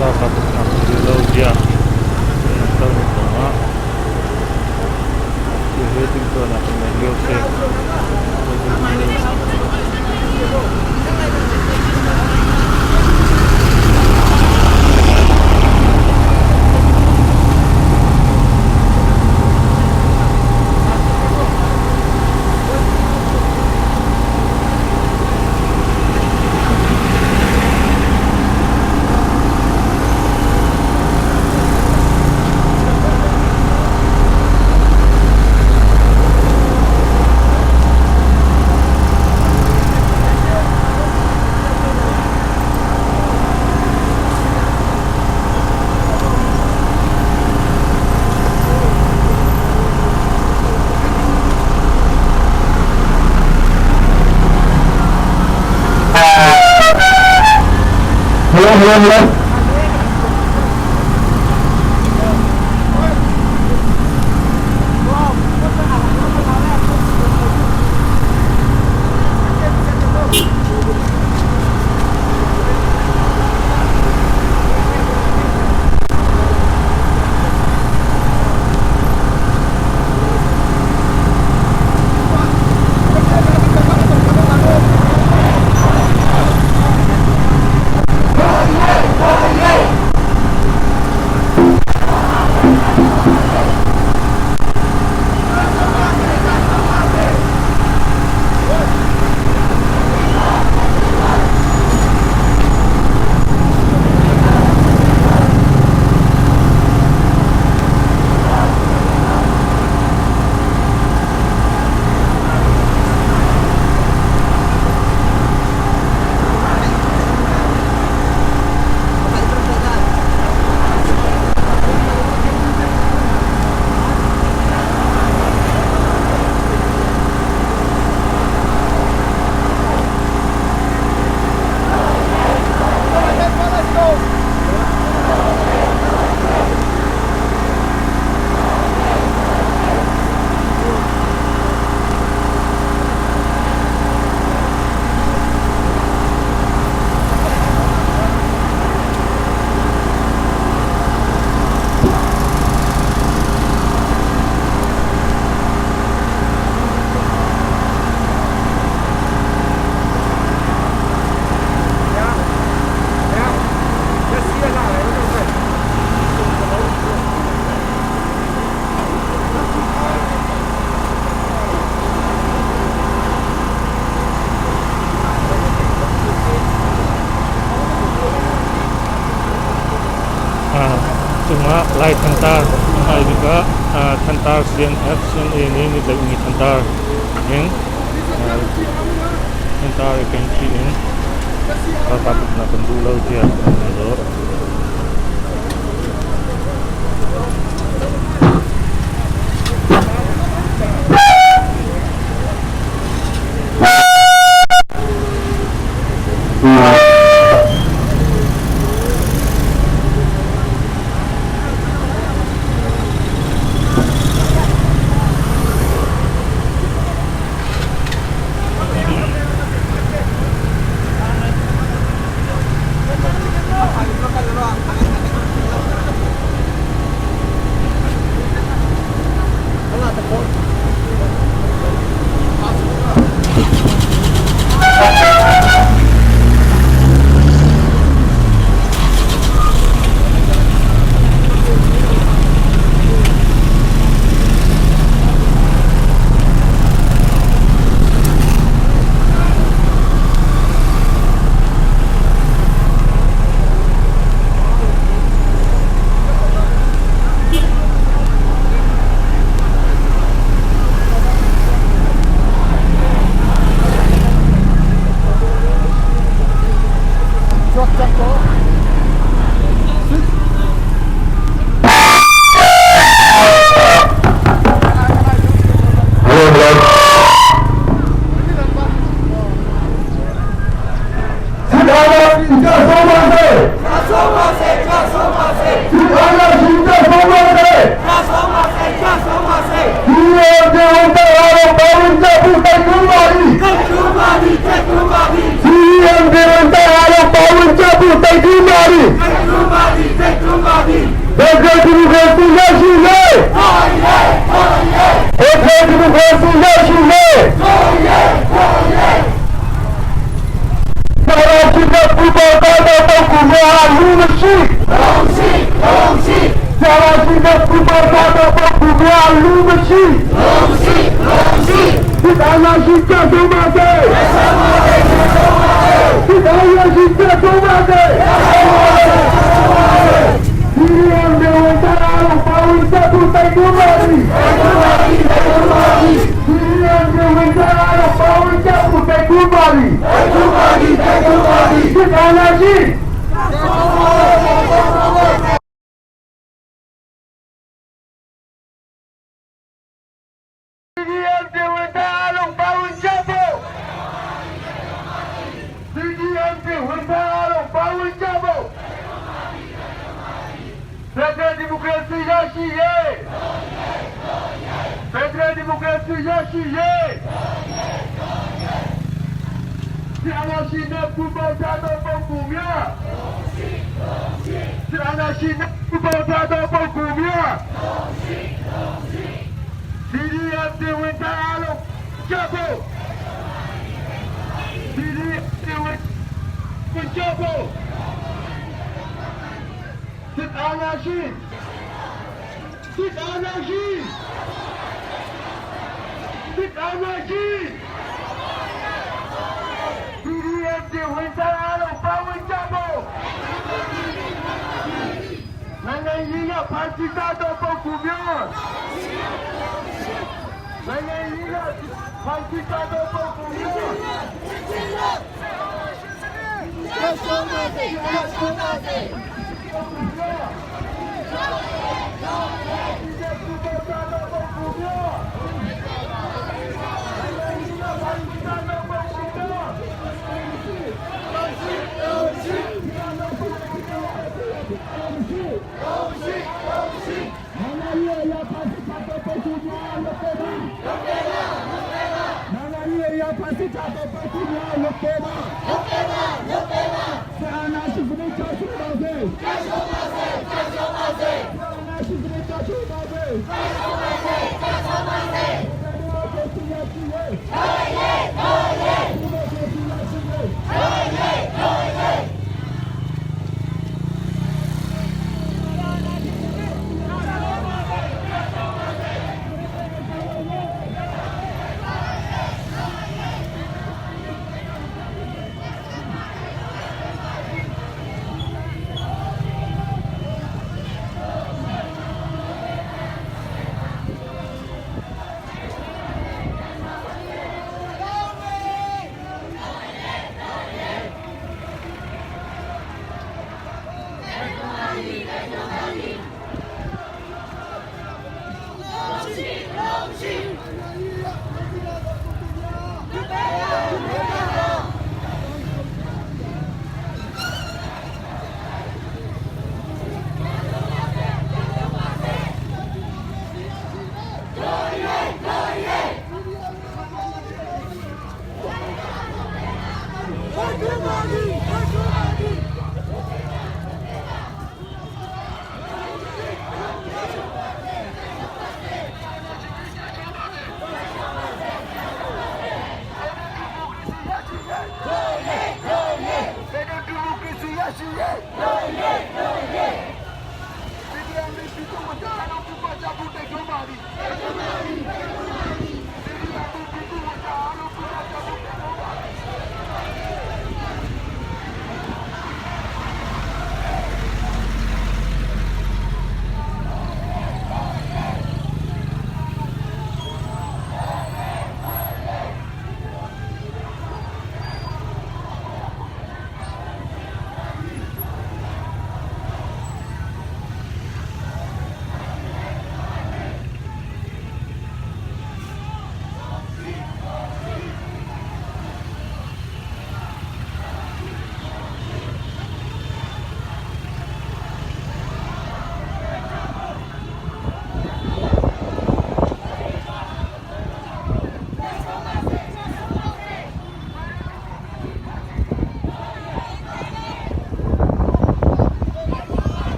Speaker 2: Ralkap uknak duh lo tiah an kalmi kongah tu hi timhtuahnak an ngeih lio si.
Speaker 9: Hello, hello, hello.
Speaker 2: Cungah Lai thantar a hmai bik ah thantar CNF CNA nih ni tlaihmi thantar in thantar i ken chih in ralkap uknak kan duh lo tiah an zawh.
Speaker 9: CDM ဝင်သားအားလုံးပါဝင်ကြဖို့
Speaker 7: ရှိရေးဖက်ဒရယ်ဒီမိုကရေစီရရှိရေးဆရာနာရှိတဲ့ပူပေါထားသောပုဂ္ဂိုလ်များဆရာနာရှိတဲ့ပူပေါထားသောပုဂ္ဂိုလ်များ CDF တွေဝင်ထားအားလုံးကြဖို့ CDF တွေဝင်ကြဖို့စစ်အာဏာရှင်စစ်အာဏာရှင်စစ်အာဏာရှင် CDF တွေဝင်ထားအားလုံးပါဝင်ကြဖို့နိုင်ငံရေးရပါတီကတော့ပုဂ္ဂိုလ်များ နိုင်ငံရေးကဖန်တီးတာတော့ပုဂ္ဂိုလ်များ
Speaker 3: နိုင်ငံရေးအရာဖန်တီးတာတော့ပုဂ္ဂိုလ်များလုပ်ခဲ့ပါလုပ်ခဲ့ပါလုပ်ခဲ့ပါနိုင်ငံရေးအရာဖန်တီးတာတော့ပုဂ္ဂိုလ်များလုပ်ခဲ့ပါလုပ်ခဲ့ပါလုပ်ခဲ့ပါဆရာနာရှိစနေချရှိပါစေချရှိပါစေချရှိပါစေဆရာနာရှိစနေချရှိပါစေချရှိပါစေချရှိပါစေ
Speaker 7: ဖက်ဒရယ်ဒီမိုကရေစီရရှိရေး CDM ပြည်သူ့ဝန်ထမ်းအားလုံးပူးပေါင်းကြဖို့တိုက်တွန်းပါသည် CDM ပြည်သူ့ဝန်ထမ်းအားလုံးပူးပေါင်းကြဖို့တိုက်တွန်းပါသည်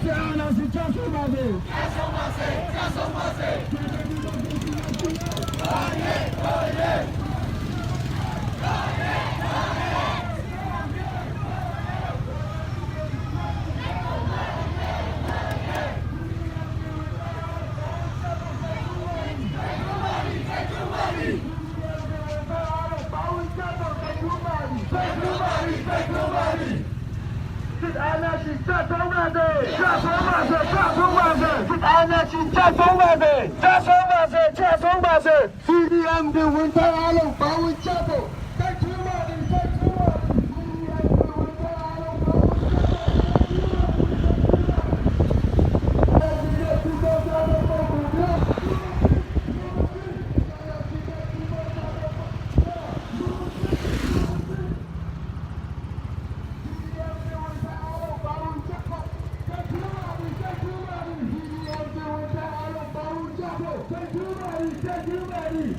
Speaker 3: ဆရာနာရှိချရှိပါစေချရှိပါစေချရှိပါစေ
Speaker 7: စစ်အာဏာရှင်စသုံးပါစေစသုံးပါစေစသုံးပါစေစစ်အာဏာရှင်စသုံးပါစေစသုံးပါစေစသုံးပါစေ CDM တွေဝန်ထမ်းအားလုံးပါဝင်ကြဖို့တိုက်တွန်းပါသည်တိုက်တွန်းပါသည် CDM တွေဝန်ထမ်းအားလုံးပါဝင်ကြဖို့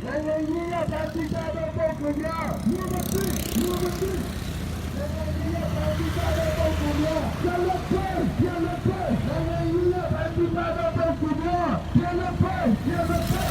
Speaker 3: နိုင်ငံရေးရပါတိကြတဲ့ပုဂ္ဂိုလ်များလူမသိလူမသိနိုင်ငံရေးရပါတိကြတဲ့ပုဂ္ဂိုလ်များပြန်လက်ဖွဲ့ပြန်လက်ဖွဲ့နိုင်ငံရေးရပါတိကြတဲ့ပုဂ္ဂိုလ်များပြန်လက်ဖွဲ့ပြန်လက်ဖွဲ့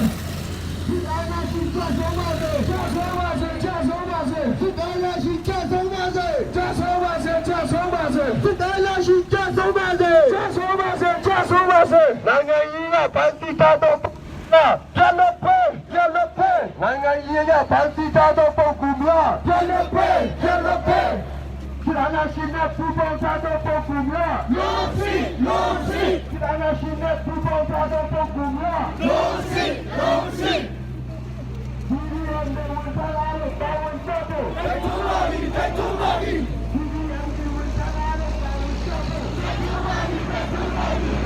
Speaker 3: ဒီအာဏာရှင်ကြဆုံးပါစေကြဆုံးပါစေကြဆုံးပါစေဒီအာဏာရှင်ကြဆုံးပါစေကြဆုံးပါစေကြဆုံးပါစေဒီအာဏာရှင်ကြဆုံးပါစေကြဆုံးပါစေကြဆုံးပါစေနိုင်ငံရေးကဗန်တီတာတော့ပြန်လက်ဖွဲ့ပြန်လက်ဖွဲ့နိုင်ငံရေးကဗန်တီတာတော့ပုဂ္ဂိုလ်များပြန်လက်ဖွဲ့ပြန်လက်ဖွဲ့ဒီအာဏာရှင်နဲ့ပူးပေါင်းထားတဲ့ပုဂ္ဂိုလ်များလုံးစီလုံးစီဒီအာဏာရှင်နဲ့ပူးပေါင်းထားတဲ့ပုဂ္ဂိုလ်များလုံးစီလုံးစီဒီရန်တဲ့ဝန်ထားလို့တာဝန်ချဖို့တိုက်ထုံးပါပြီတိုက်ထုံးပါပြီဒီရန်တဲ့ဝန်ထားလို့တာဝန်ချဖို့တိုက်ထုံးပါပြီတိုက်ထုံးပါပြီ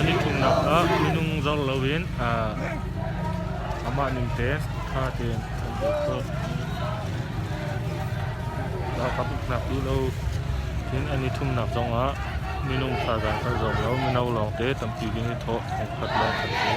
Speaker 2: An i thumnak ah minung zor loin amah ning tein ṭha tein an i thawh. Ralkap uknak duh lo in an i thumnak zongah minung thazaang kan zor lo, mino lawngte tampi kan i thawh, thongkhat lawng kan si.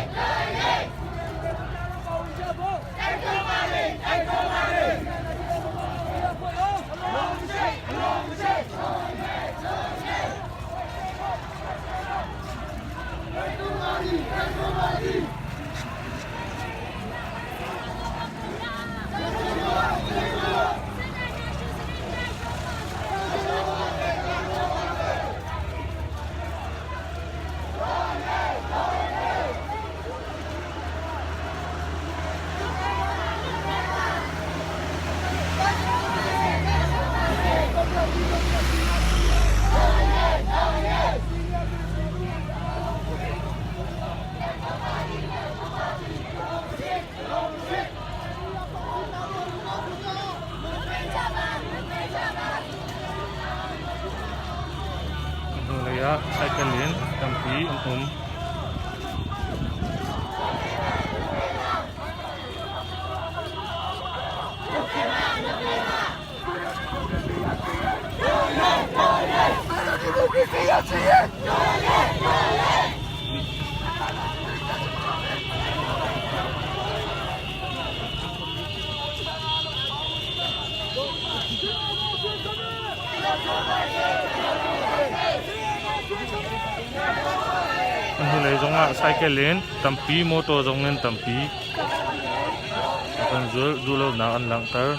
Speaker 2: Hnulei ah cycle in tampi an um. Hnulei zongah cycle in tampi motor zong in tampi an zul duhlonak an langhter.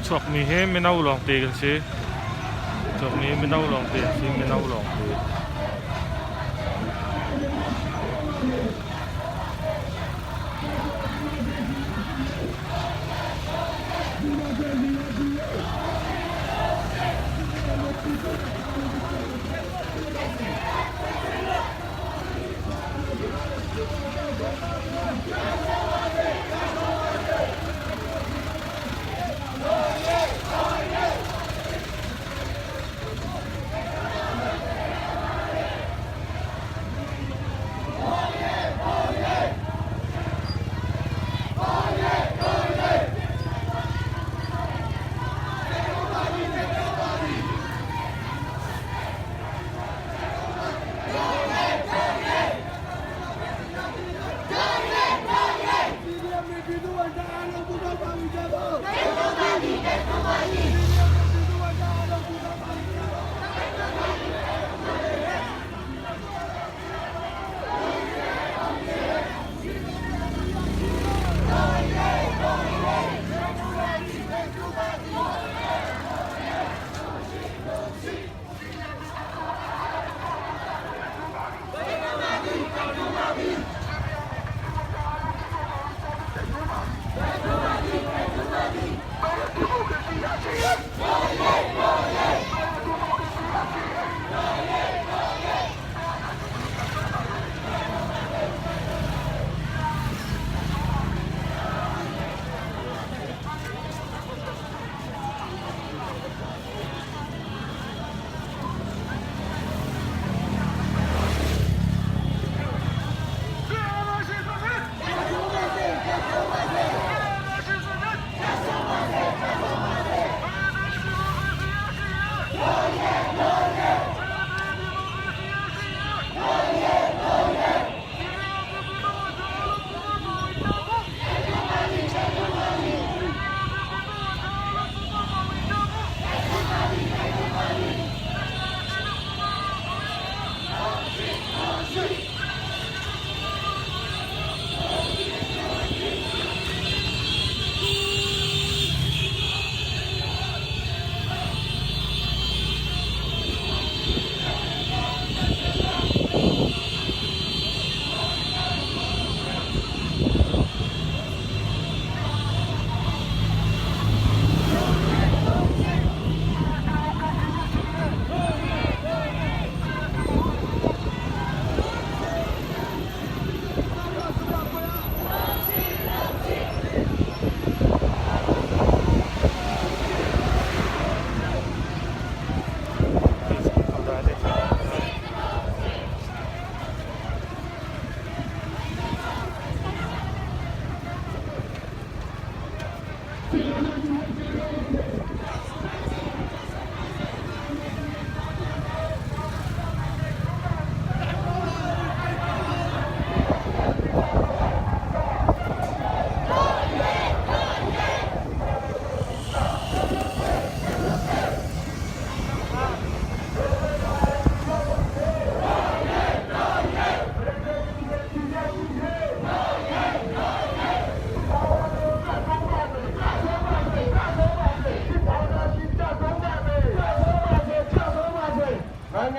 Speaker 2: Chuakmi hi mino lawngte kan si. Chuakmi mino lawngte an si, mino lawngte.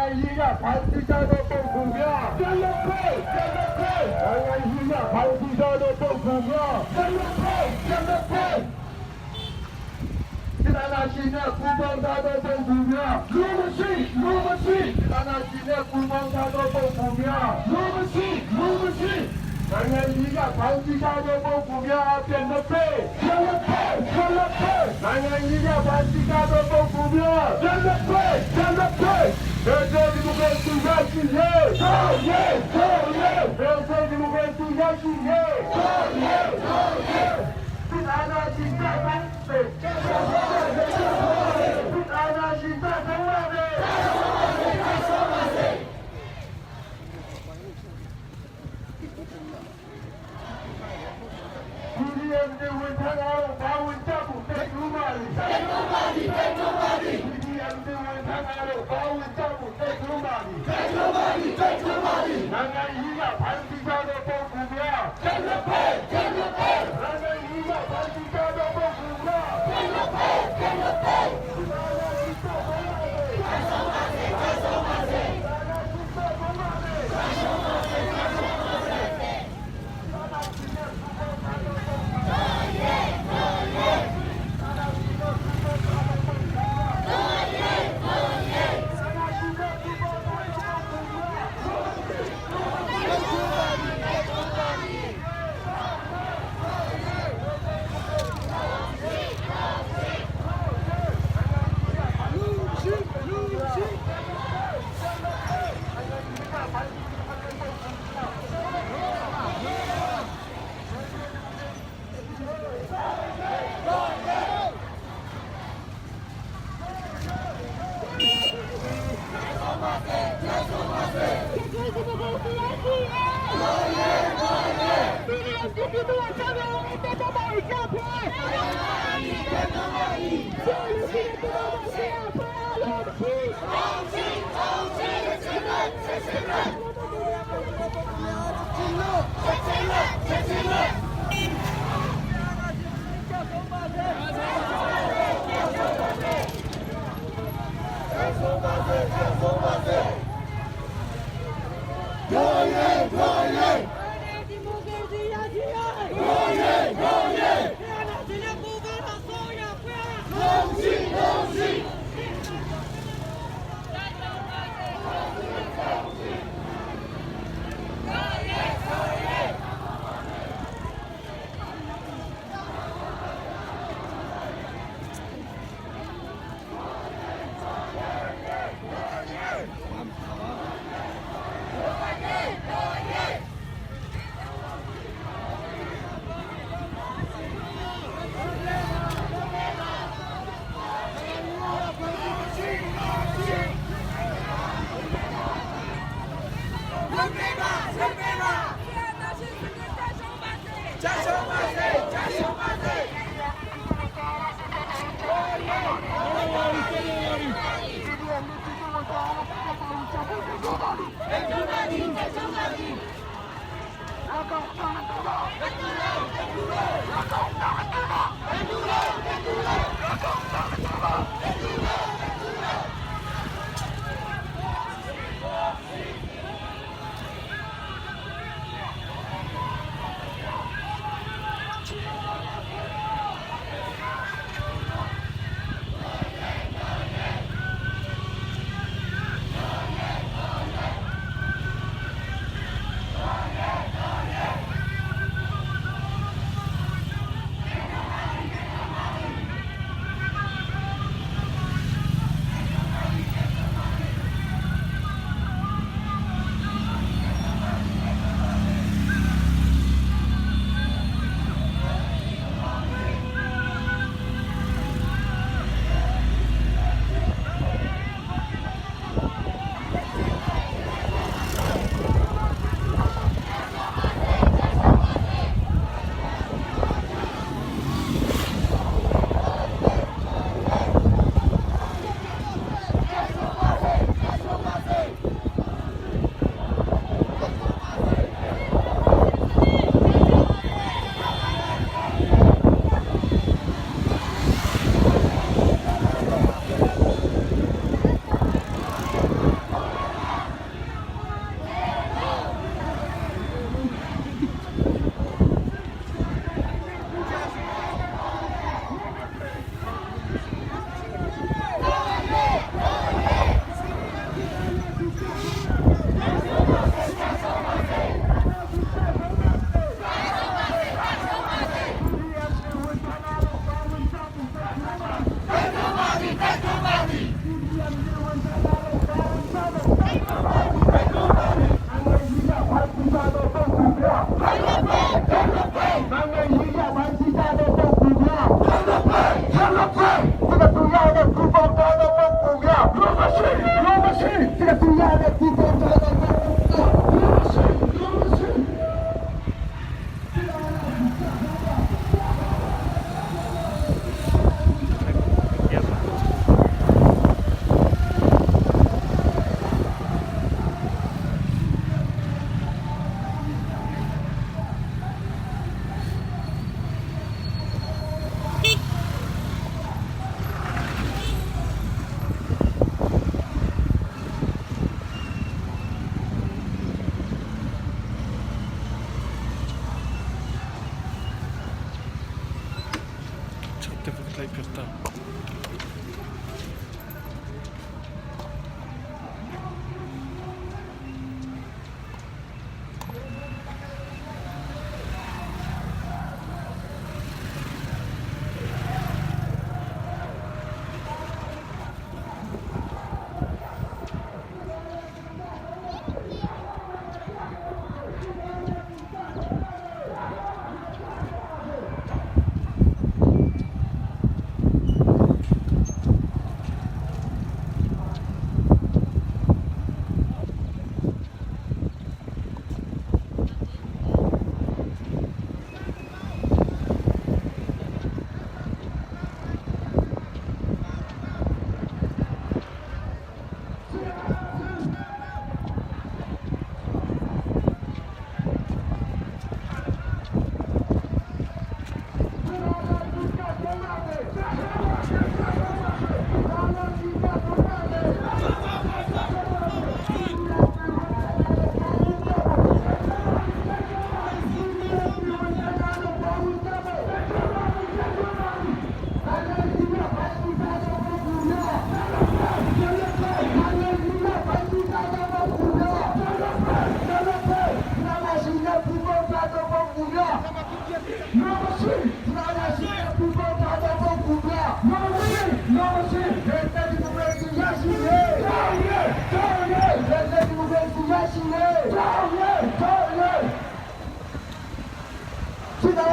Speaker 3: နိုင်ငံရေးကဖန်တီးကြသောပုဂ္ဂိုလ်များပြန်လွတ်ပေးပြန်လွတ်ပေးနိုင်ငံရေးကဖန်တီးကြသောပုဂ္ဂိုလ်များပြန်လွတ်ပေးပြန်လွတ်ပေး ဒီနာရှိနဲ့ပူပေါင်းထားသောပုဂ္ဂိုလ်များလူမရှိလူမရှိဒီနာရှိနဲ့ပူပေါင်းထားသောပုဂ္ဂိုလ်များလူမရှိလူမရှိနိုင်ငံကြီးကဖန်တီးထားသောပုဂ္ဂိုလ်များပြန်မပေးပြန်မပေးပြန်မပေးနိုင်ငံကြီးကဖန်တီးထားသောပုဂ္ဂိုလ်များပြန်မပေးပြန်မပေးဘယ်လိုဒီမိုကရေစီရရှိလဲတော့ရဲတော့ရဲဘယ်လိုဒီမိုကရေစီရရှိလဲတော့ရဲတော့ရဲဒီနာရှိတဲ့ပန်းစေ CDM တွေဝင်ထားတာဘာဝင်ကြဘူးတက်တူးပါလိတက်တူးပါလိတက်တူးပါလိ CDM တွေဝင်ထားတာဘာဝင်ကြဘူးတက်တူးပါလိတက်တူးပါလိတက်တူးပါလိနိုင်ငံကြီးကဖန်တီးကြတဲ့ပုံကူများတက်လက်ပဲတက်လက်ပဲနိုင်ငံကြီးကဖန်တီးကြတဲ့ပုံကူများတက်လက်ပဲတက်လက်ပဲ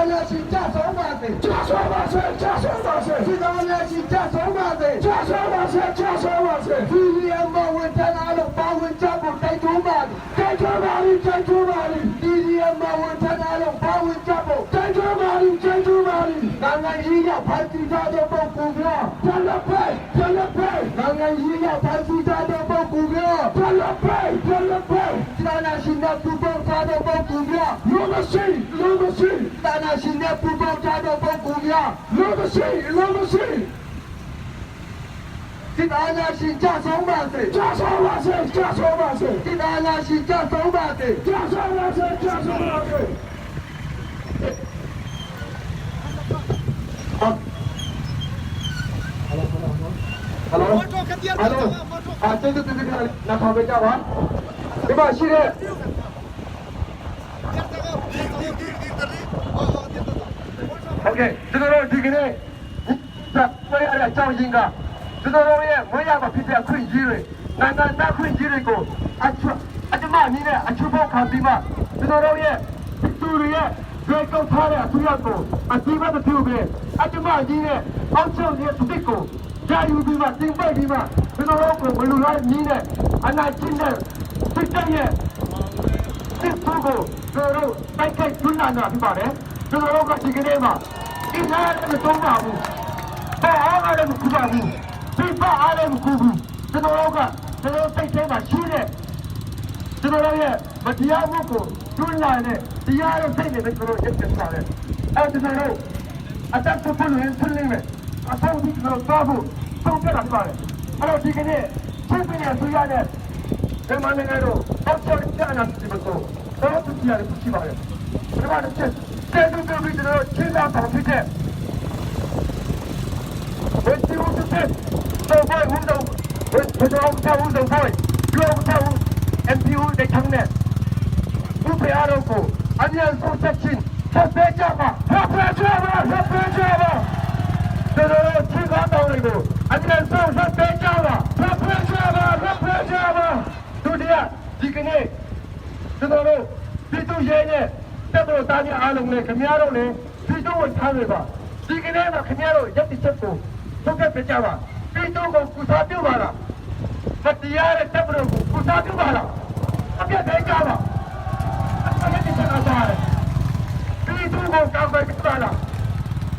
Speaker 3: အာဏာရှင်ကြဆုံးပါစေကြဆုံးပါစေကြဆုံးပါစေစစ်အာဏာရှင်ကြဆုံးပါစေကြဆုံးပါစေကြဆုံးပါစေဒီလျမဝန်ထမ်းအားလုံးပါဝင်ကြဖို့တိုက်တွန်းပါတိုက်တွန်းပါတိုက်တွန်းပါဒီလျမဝန်ထမ်းအားလုံးပါဝင်ကြဖို့တိုက်တွန်းပါတိုက်တွန်းပါနိုင်ငံရေးရဖန်တီးထားတဲ့ပုဂ္ဂိုလ်များပြန်လက်ပဲပြန်လက်ပဲနိုင်ငံရေးရဖန်တီးထားတဲ့ပုဂ္ဂိုလ်များပြန်လက်ပဲပြန်လက်ပဲအာဏာရှင်နဲ့ပူးပေါင်းထားတဲ့ပုဂ္ဂိုလ်များလူမရှိလူမရှိအာဏာရှင်နဲ့ပူးပေါင်းထားတဲ့ပုဂ္ဂိုလ်များလူမရှိလူမရှိ စစ်အာဏာရှင်ကြဆုံးပါစေကြဆုံးပါစေကြဆုံးပါစေစစ်အာဏာရှင်ကြဆုံးပါစေကြဆုံးပါစေကြဆုံးပါစေဟယ်လိုဟယ်လိုအာကျေးဇူးတင်ပါတယ်နားထောင်ပေးကြပါဒီမှာရှိတဲ့ โอเคကျွန်တော်တို့ဒီကနေ့ဆက်ဆွဲရတဲ့အကြောင်းရင်းကကျွန်တော်တို့ရဲ့မွေးရပါဖြစ်တဲ့အခွင့်အရေးတွေနိုင်ငံသားခွင့်ကြီးတွေကိုအချအတမနည်းနဲ့အချဖို့ခံပြီးမှကျွန်တော်တို့ရဲ့သူတွေရဲ့ရေကောက်ထားတဲ့အထူးရကိုအတိမတပြုပဲအတမကြီးနဲ့အောက်ချုပ်ရဲ့တစ်ကိုကြာယူပြီးမှတင်ပိုက်ပြီးမှကျွန်တော်တို့ကိုမလူလိုက်နည်းနဲ့အနာချင်းနဲ့စစ်တပ်ရဲ့ စစ်သူကိုကျွန်တော်တို့တိုက်ခိုက်တွန်းလှန်တာဖြစ်ပါတယ်ကျွန်တော်တို့ကဒီကနေ့မှာအင်အားလည်းမသုံးပါဘူးဘာအားလည်းမကူပါဘူးပြပအားလည်းမကူဘူးကျွန်တော်တို့ကကျွန်တော်စိတ်ထဲမှာရှိတဲ့ကျွန်တော်တို့ရဲ့မတရားမှုကိုတွန်းလှန်တဲ့တရားရဲ့စိတ်နဲ့ပဲကျွန်တော်တို့ရပ်တည်ပါတယ်အဲကျွန်တော်တို့အတက်ဖို့လို့ရင်ဆွလိမ့်မယ်အဆုံးထိကျွန်တော်သွားဖို့ဆုံးဖြတ်တာဖြစ်ပါတယ်အဲ့တော့ဒီကနေ့ချင်းပြနေဆူရတဲ့ ဒီမှာနေတော့အောက်ချက်ကျနာတိမဆိုတော့သူပြရတယ်ရှိပါတယ်ဒီမှာတစ်ချက်ကျေတူတူပြီးတော့ချင်းလာပေါဖြစ်တဲ့ဝက်တီဦးတဲ့တော့ဘိုင်ဦးတော့ဝက်တော့တာဦးတော့ဘိုင်ကျော်တာဦး MPU တဲ့ချမ်းနဲ့ဥပအားတော့ကိုအမြန်ဆုံးချက်ချင်းဆက်ပေးကြပါဆက်ပေးကြပါဆက်ပေးကြပါကျွန်တော်တို့ချင်းကားတော်တွေကိုအမြန်ဆုံးဆက်ပေးကြပါဆက်ပေးကြပါဆက်ပေးကြပါဒုတိယဒီကနေ့ကျွန်တော်တို့ပြည်သူရဲနဲ့တပ်တော်သားများအားလုံးနဲ့ခင်ဗျားတို့လည်းပြည်သူဝန်ထမ်းတွေပါဒီကနေ့မှာခင်ဗျားတို့ရပ်တည်ချက်ကိုထုတ်ခဲ့ပြကြပါပြည်သူကိုကုစားပြုပါလားမတရားတဲ့တပ်တော်ကိုကုစားပြုပါလားအပြတ်သေးကြပါအပြတ်သေးကြပါပြည်သူကိုကောက်ွယ်ပြပါလား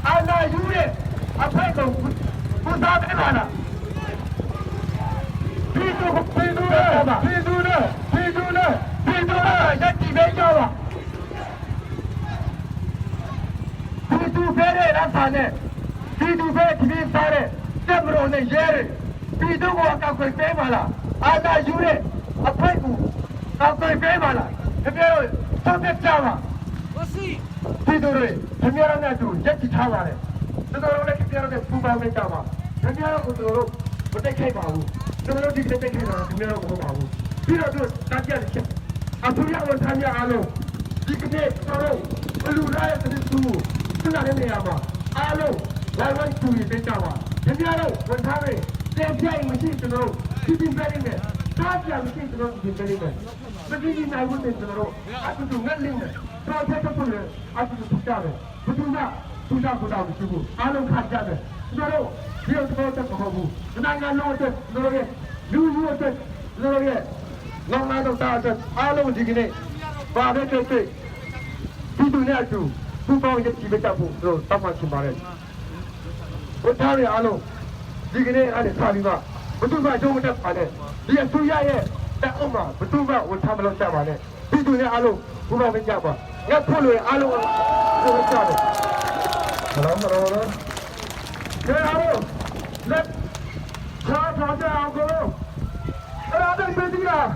Speaker 3: အာနာယူတဲ့အဖေကိုကုစားပြပါလားပြည်သူကိုပြည်သူနဲ့ပြည်သူနဲ့ပြည်သူနဲ့ပြည်သူနဲ့ရပ်တည်ပေးကြပါပြည်သူဖဲတဲ့ရသနဲ့ပြည်သူဖဲတပင်းစားတဲ့တက်မတော်နဲ့ရဲတွေပြည်သူကိုအကောက်ခွေပေးပါလားအာနာယူတဲ့အဖေကိုကောက်ခွေပေးပါလားခင်ဗျားတို့သုံးသက်ကြပါပြည်သူတွေခင်ဗျားတို့နဲ့အတူရက်တည်ထားပါတယ်ကျွန်တော်တို့လည်းခင်ဗျားတို့နဲ့ပူးပေါင်းနေကြပါခင်ဗျားတို့ကိုကျွန်တော်တို့မတိတ်ခိုက်ပါဘူးကျွန်တော်တို့ဒီတိတ်ခိုက်တာခင်ဗျားတို့မဟုတ်ပါဘူးပြီးတော့တို့တတ်ကြတဲ့ချက်အထူးရဝန်ထမ်းများအားလုံးဒီကနေ့ကျွန်တော်တို့ဘလူရရဲ့တည်းသူသူလာတဲ့နေရာမှာအားလုံးဝိုင်းဝိုင်းတူညီပေးကြပါခင်ဗျားတို့ဝန်ထမ်းတွေတင်ပြရင်မရှိကျွန်တော်တို့ပြပြပေးနေမယ်တားပြမရှိကျွန်တော်တို့ပြပေးနေမယ်မကြည့်နိုင်ဘူးကျွန်တော်တို့အတူတူငတ်လင်းတယ်တော့ထက်ထက်လို့အတူတူကြတယ်ဘယ်သူမှသူကြကိုတော့မရှိဘူးအားလုံးခတ်ကြတယ်ကျွန်တော်တို့ဒီတော့တော့မဟုတ်ဘူးနိုင်ငံလုံးအတွက်ကျွန်တော်တို့ရဲ့လူလူအတွက်ကျွန်တော်တို့ရဲ့လောင်လာတော့တာအတွက်အားလုံးဒီကနေ့ဘာပဲတွေ့တွေ့ဒီတူနဲ့အတူပူပေါင်းရည်ကြည်ကြဖို့တို့တောင်းပန်ချင်ပါတယ်ဘုရားတွေအားလုံးဒီကနေ့အားနဲ့စာပြီးမှဘုသူမှရုံးမတက်ပါနဲ့ဒီအဆူရရဲ့တက်အောင်မှာဘုသူမှဝန်ထမ်းမလုပ်ကြပါနဲ့ဒီတူနဲ့အားလုံးပူပေါင်းကြပါငါဖို့လို့အားလုံးလုပ်ကြတယ်ဟယ်လိုဟယ်လိုဟယ်လိုကဲအားလုံးလက်ချာချာကြအောင်ကိုအဲ့ဒါတွေပြည်လား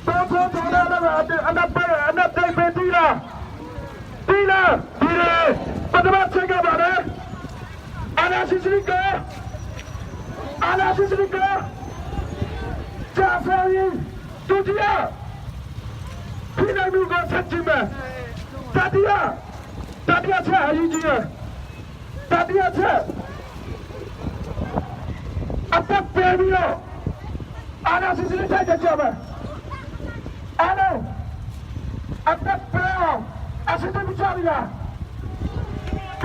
Speaker 3: တော့တော့တော့လာလာအနပ်ပဲအနပ်တွေပြည်လားပြည်လားပြည်တယ်ပထမချက်ကပါလေအာနာစီစရိကအာနာစီစရိကကြာဖရီဒုတိယပြည်နိုင်မှုကဆက်ကြည့်မယ်တတိယတတိယချက်အရေးကြီးတယ်တတိယချက်အသက်ပေးပြီးတော့အာနာစီစရိတိုက်ကြမယ်အားလုံးအသက်ပေးအောင်အစတူချရလား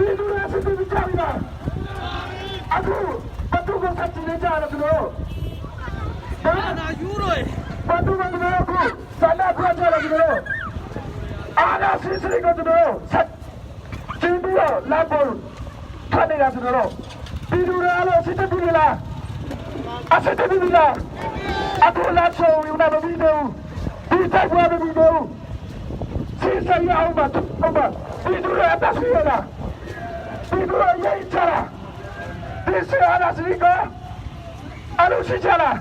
Speaker 3: ပြည်သူတွေအစစ်တကြပြီလားအခုဘသူကဆက်နေကြရလို့ဘာနာယူရိုဘသူကလည်းခုဆန္ဒပြကြရတယ်လို့အာနာစီစရီကတော့ဆက်ကျင်းပြီးတော့လာပေါ်ထွက်နေတာဆိုတော့ပြည်သူတွေအားလုံးအစစ်တပြီလားအစစ်တပြီလားအခုလာချောယူနာမပြီးတော့ဒီတိုက်ပွဲမပြီးတော့စီစရအောင်ပါတော့ပါပြည်သူတွေအသက်ရှင်ရလားပြည်သူတွေရိတ်ချလားဒီစရအာနာစီကအလူရှိချလား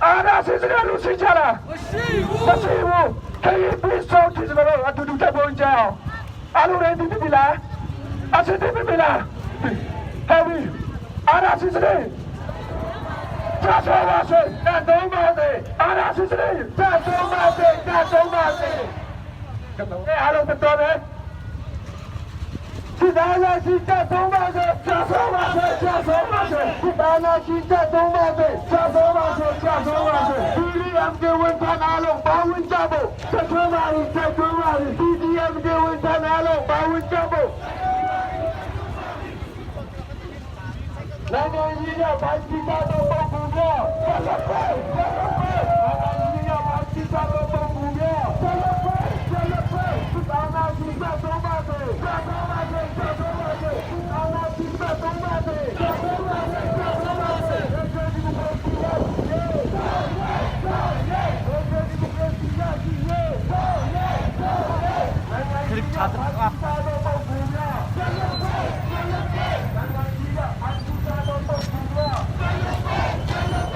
Speaker 3: အာနာစီစရီအလူရှိချလားမရှိဘူးမရှိဘူးခရီးပြီးဆုံးဒီစတော့အတူတူတက်ပုံကြအောင်အလူရင်းဒီပြီလားအစစ်ဒီပြီလားဟဲ့ပြီအာနာစီစရီ 加强瓦水，干东马的，阿拉斯斯的，干东马的，干东马的。哎，阿拉斯多的，是哪来是干东马的，加强瓦水，加强瓦水，是哪来是干东马的，加强瓦水，加强瓦水。BDM 的文昌阿龙，把文家布，加强瓦里，加强瓦里。BDM 的文昌阿龙，把文家布。နိုင်ငံရေးရဘာတိတာတော့ပုံပူပြောဆက်လက်ပဲဆက်လက်ပဲနိုင်ငံရေးရဘာတိတာတော့ပုံပူပြောဆက်လက်ပဲဆက်လက်ပဲအာနာတိတာတော့ပါစေဆက်တော့ပါစေဆက်တော့ပါစေအာနာတိတာတော့ပါစေဆက်တော့ပါစေဆက်တော့ပါစေဒီမိုကရေစီရရှိရေးဒီမိုကရေစီရရှိရေးခရစ်ချာတာပုံပူပြောဆက်လက်ပဲဆက်လက်ပဲနိုင်ငံရေးရဘာတိတာတော့ပုံပူပြော။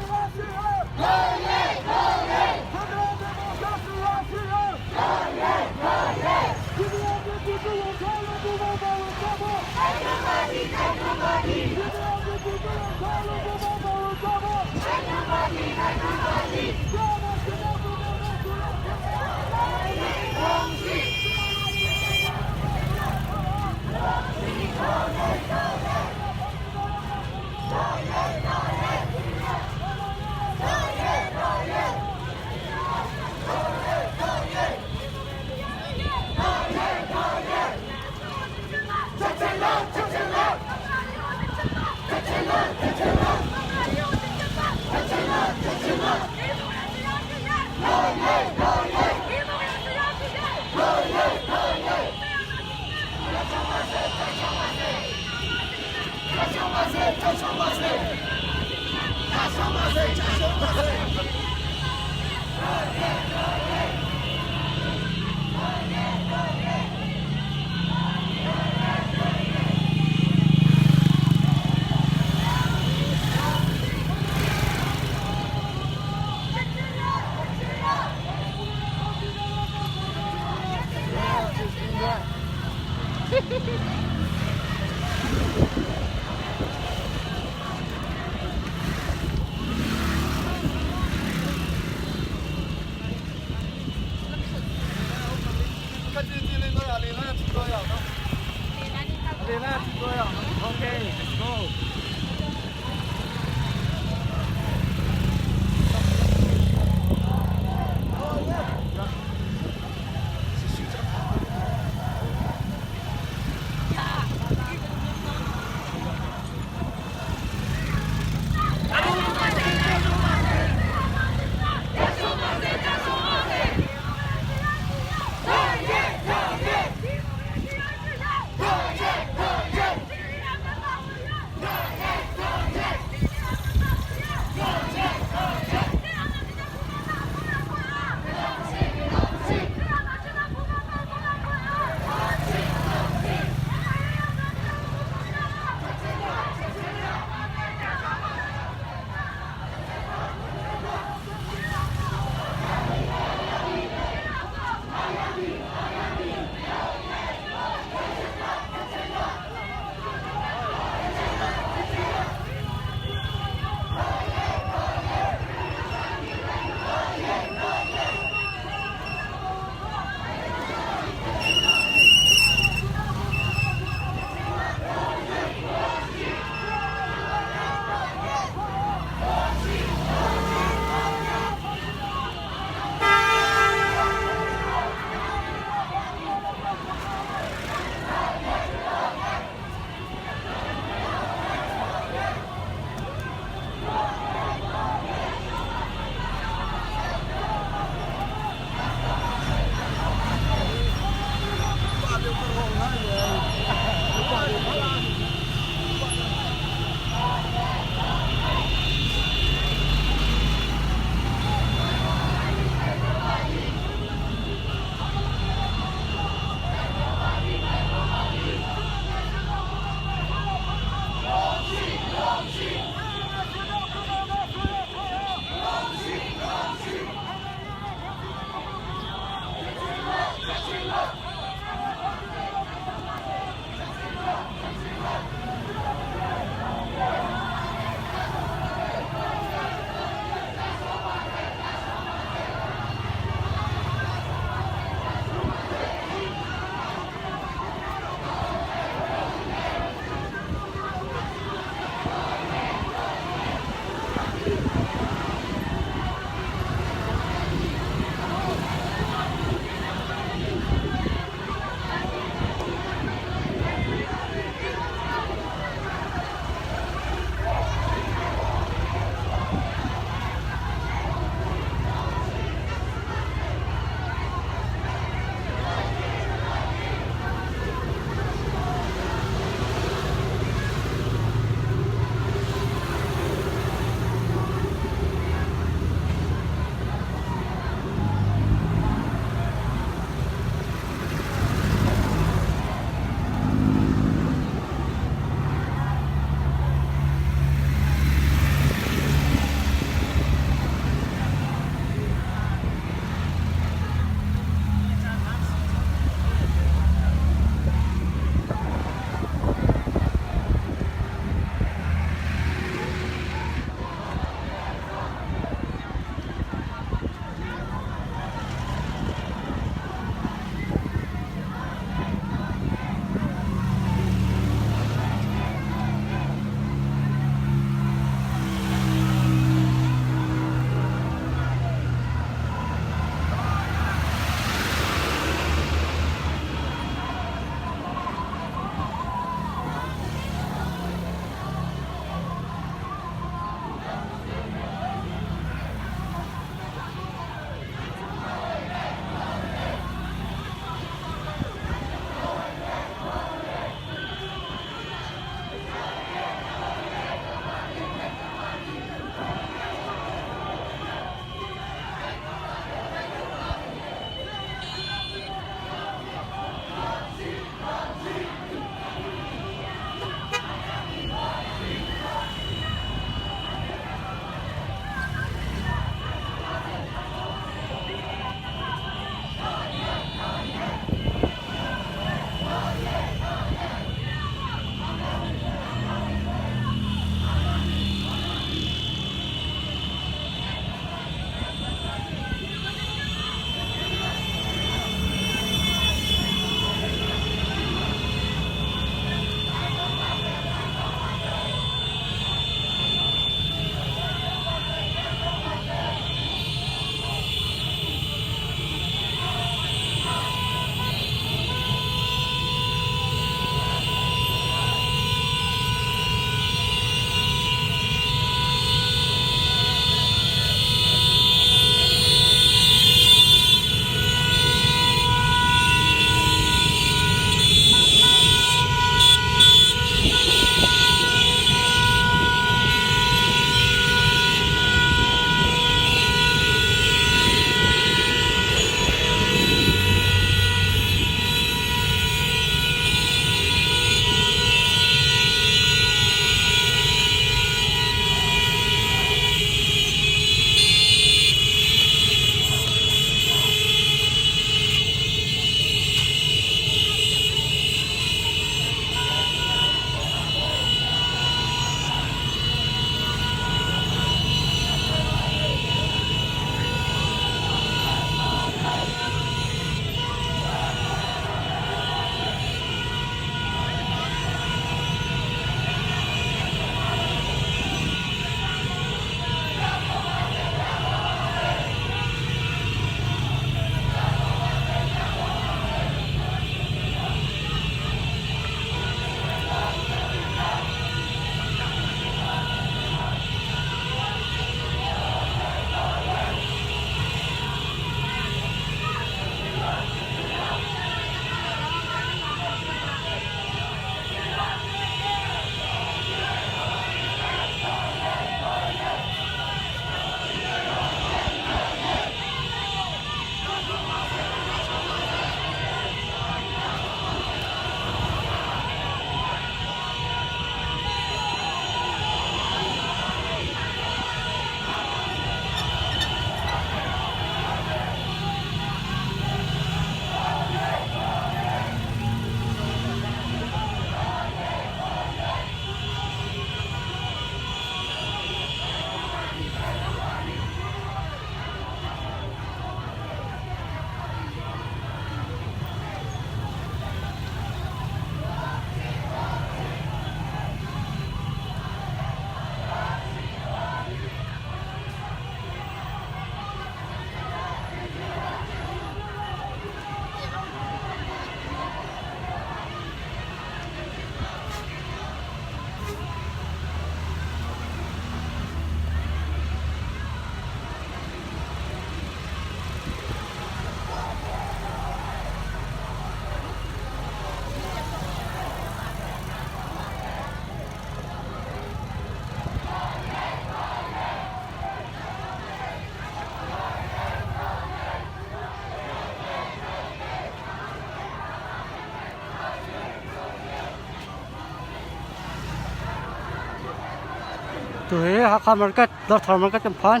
Speaker 4: Tuhi Hakha Market, Dawrthar Market kan phan.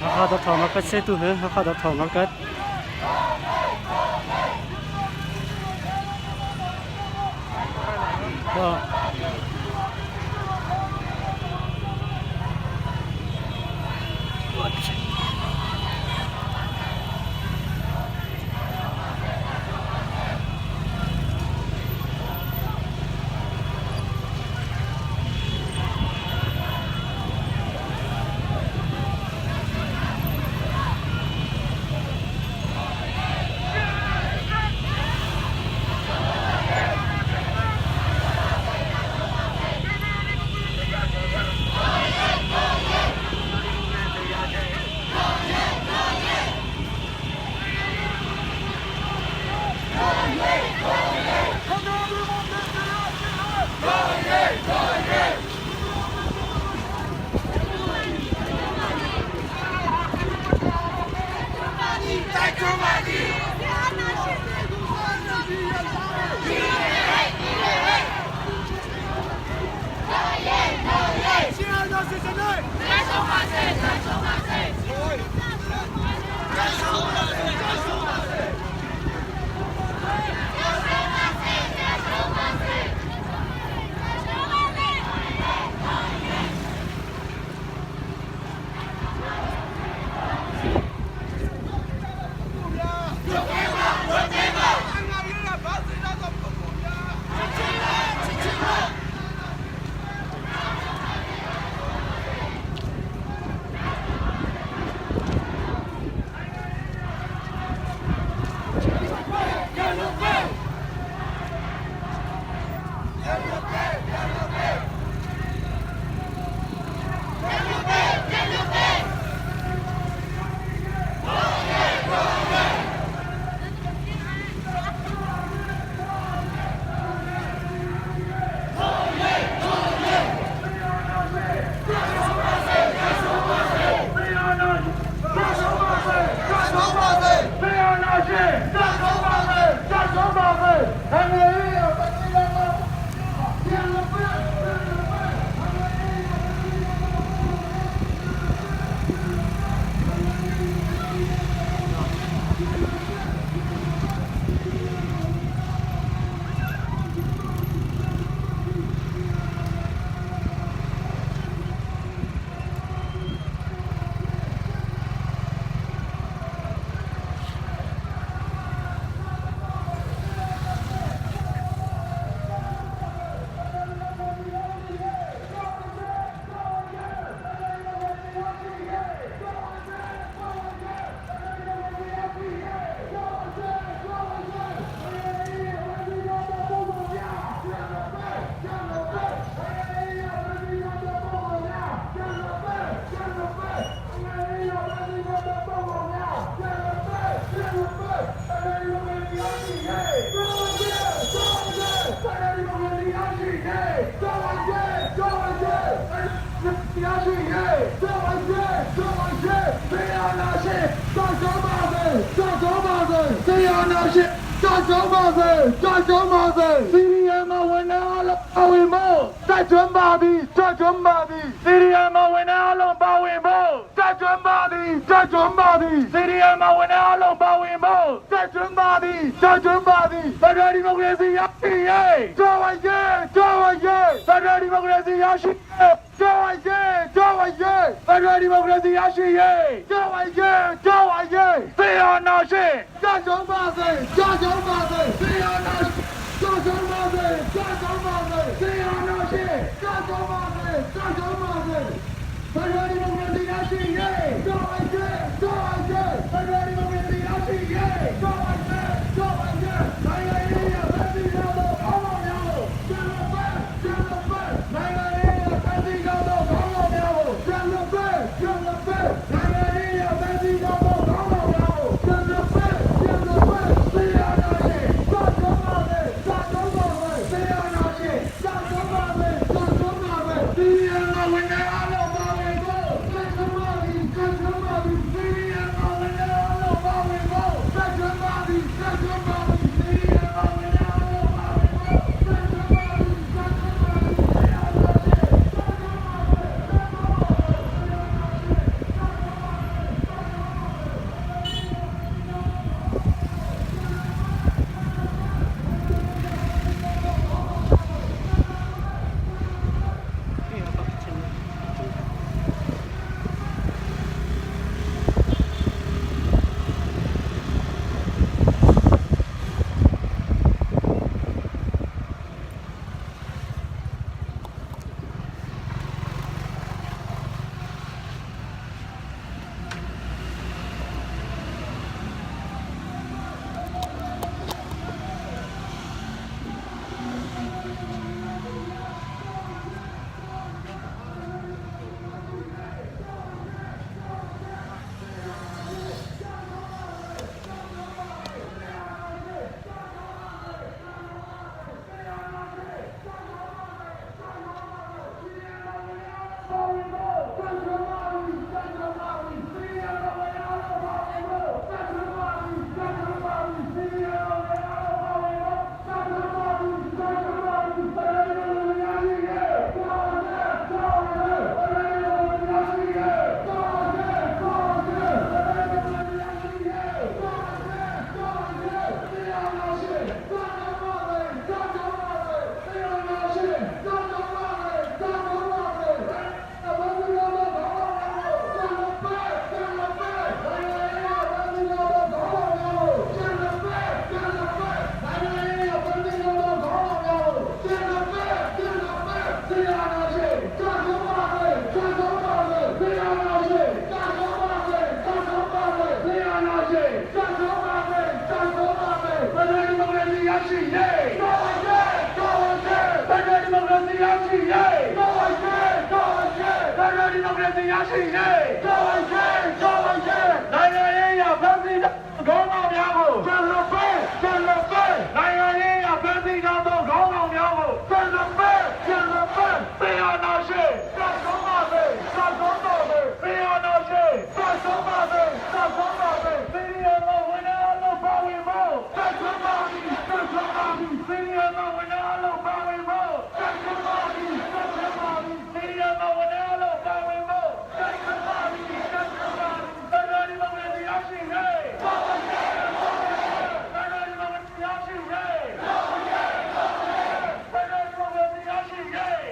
Speaker 4: Hakha Dawrthar Market si tu hi Hakha Dawrthar Market.
Speaker 3: ရေးတော်ရေးတော်ရေးဖက်ဒရယ်ဒီမိုကရေစီရရှိရေးတော်ရေးတော်ရေးဖက်ဒရယ်ဒီမိုကရေစီရရှိရေးတော်ရေးတော်ရေးနိုင်ငံရေးရဖန်ဆီးခေါင်းဆောင်များကိုကျန်လို့ပဲကျန်လို့ပဲနိုင်ငံရေးရဖန်ဆီးသောခေါင်းဆောင်များကိုကျန်လို့ပဲကျန်လို့ပဲသေအာနာရှိစာဆုံးပါစေစာဆုံးပါစေသေအာနာရှိစာဆုံးပါစေစာဆုံးပါစေသေရမဝင်အားလို့ပါဝင်ဖို့တက်ဆုံးပါပြီတက်ဆုံးပါပြီသေရမဝင်အားလို့ပါဝင်ဖို့တက်ဆုံးပါပြီတက်ဆုံးပါပြီသေရမဝင်အားလို့ပါဝင်ဖို့တက်ဆုံးပါပြီတက်ဆုံးပါပြီဖက်ဒရယ်ဒီမိုကရေစီရရှိရေးဖက်ဒရယ်ဒီမိုကရေစီရရှိရေးဖက်ဒရယ်ဒီမိုကရေစီရရှိရေး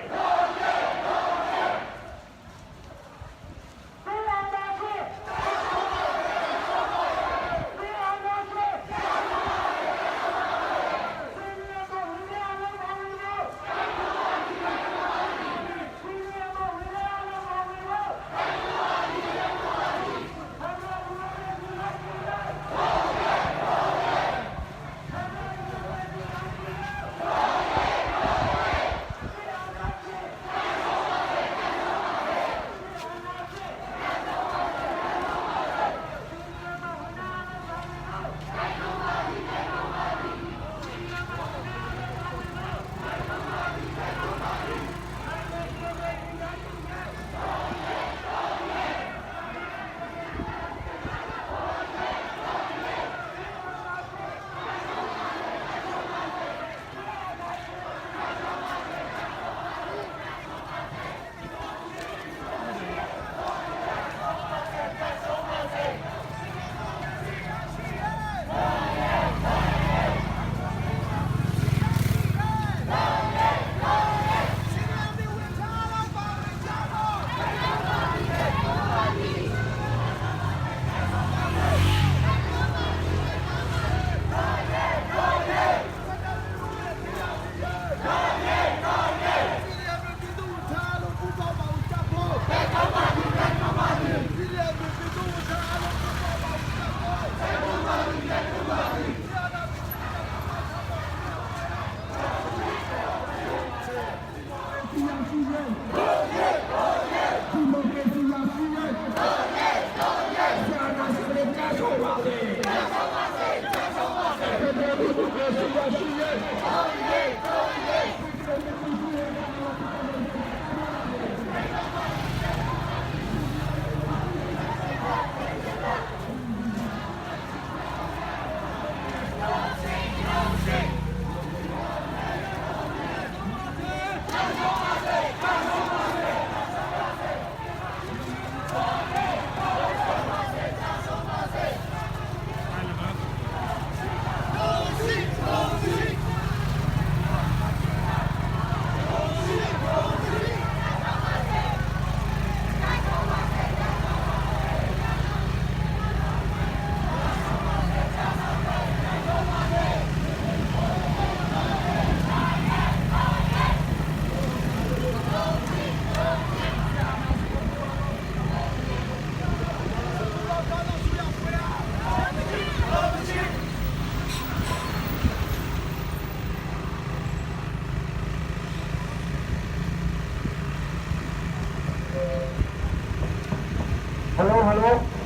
Speaker 3: Hello hello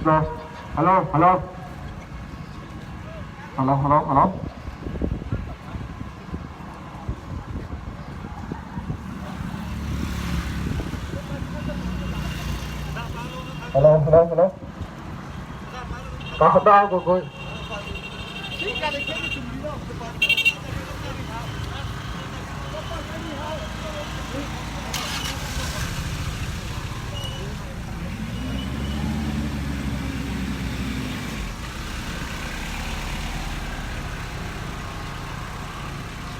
Speaker 7: Hello, hello, hello. Hello, hello, hello. Hello, hello, hello. Ka da ko ko.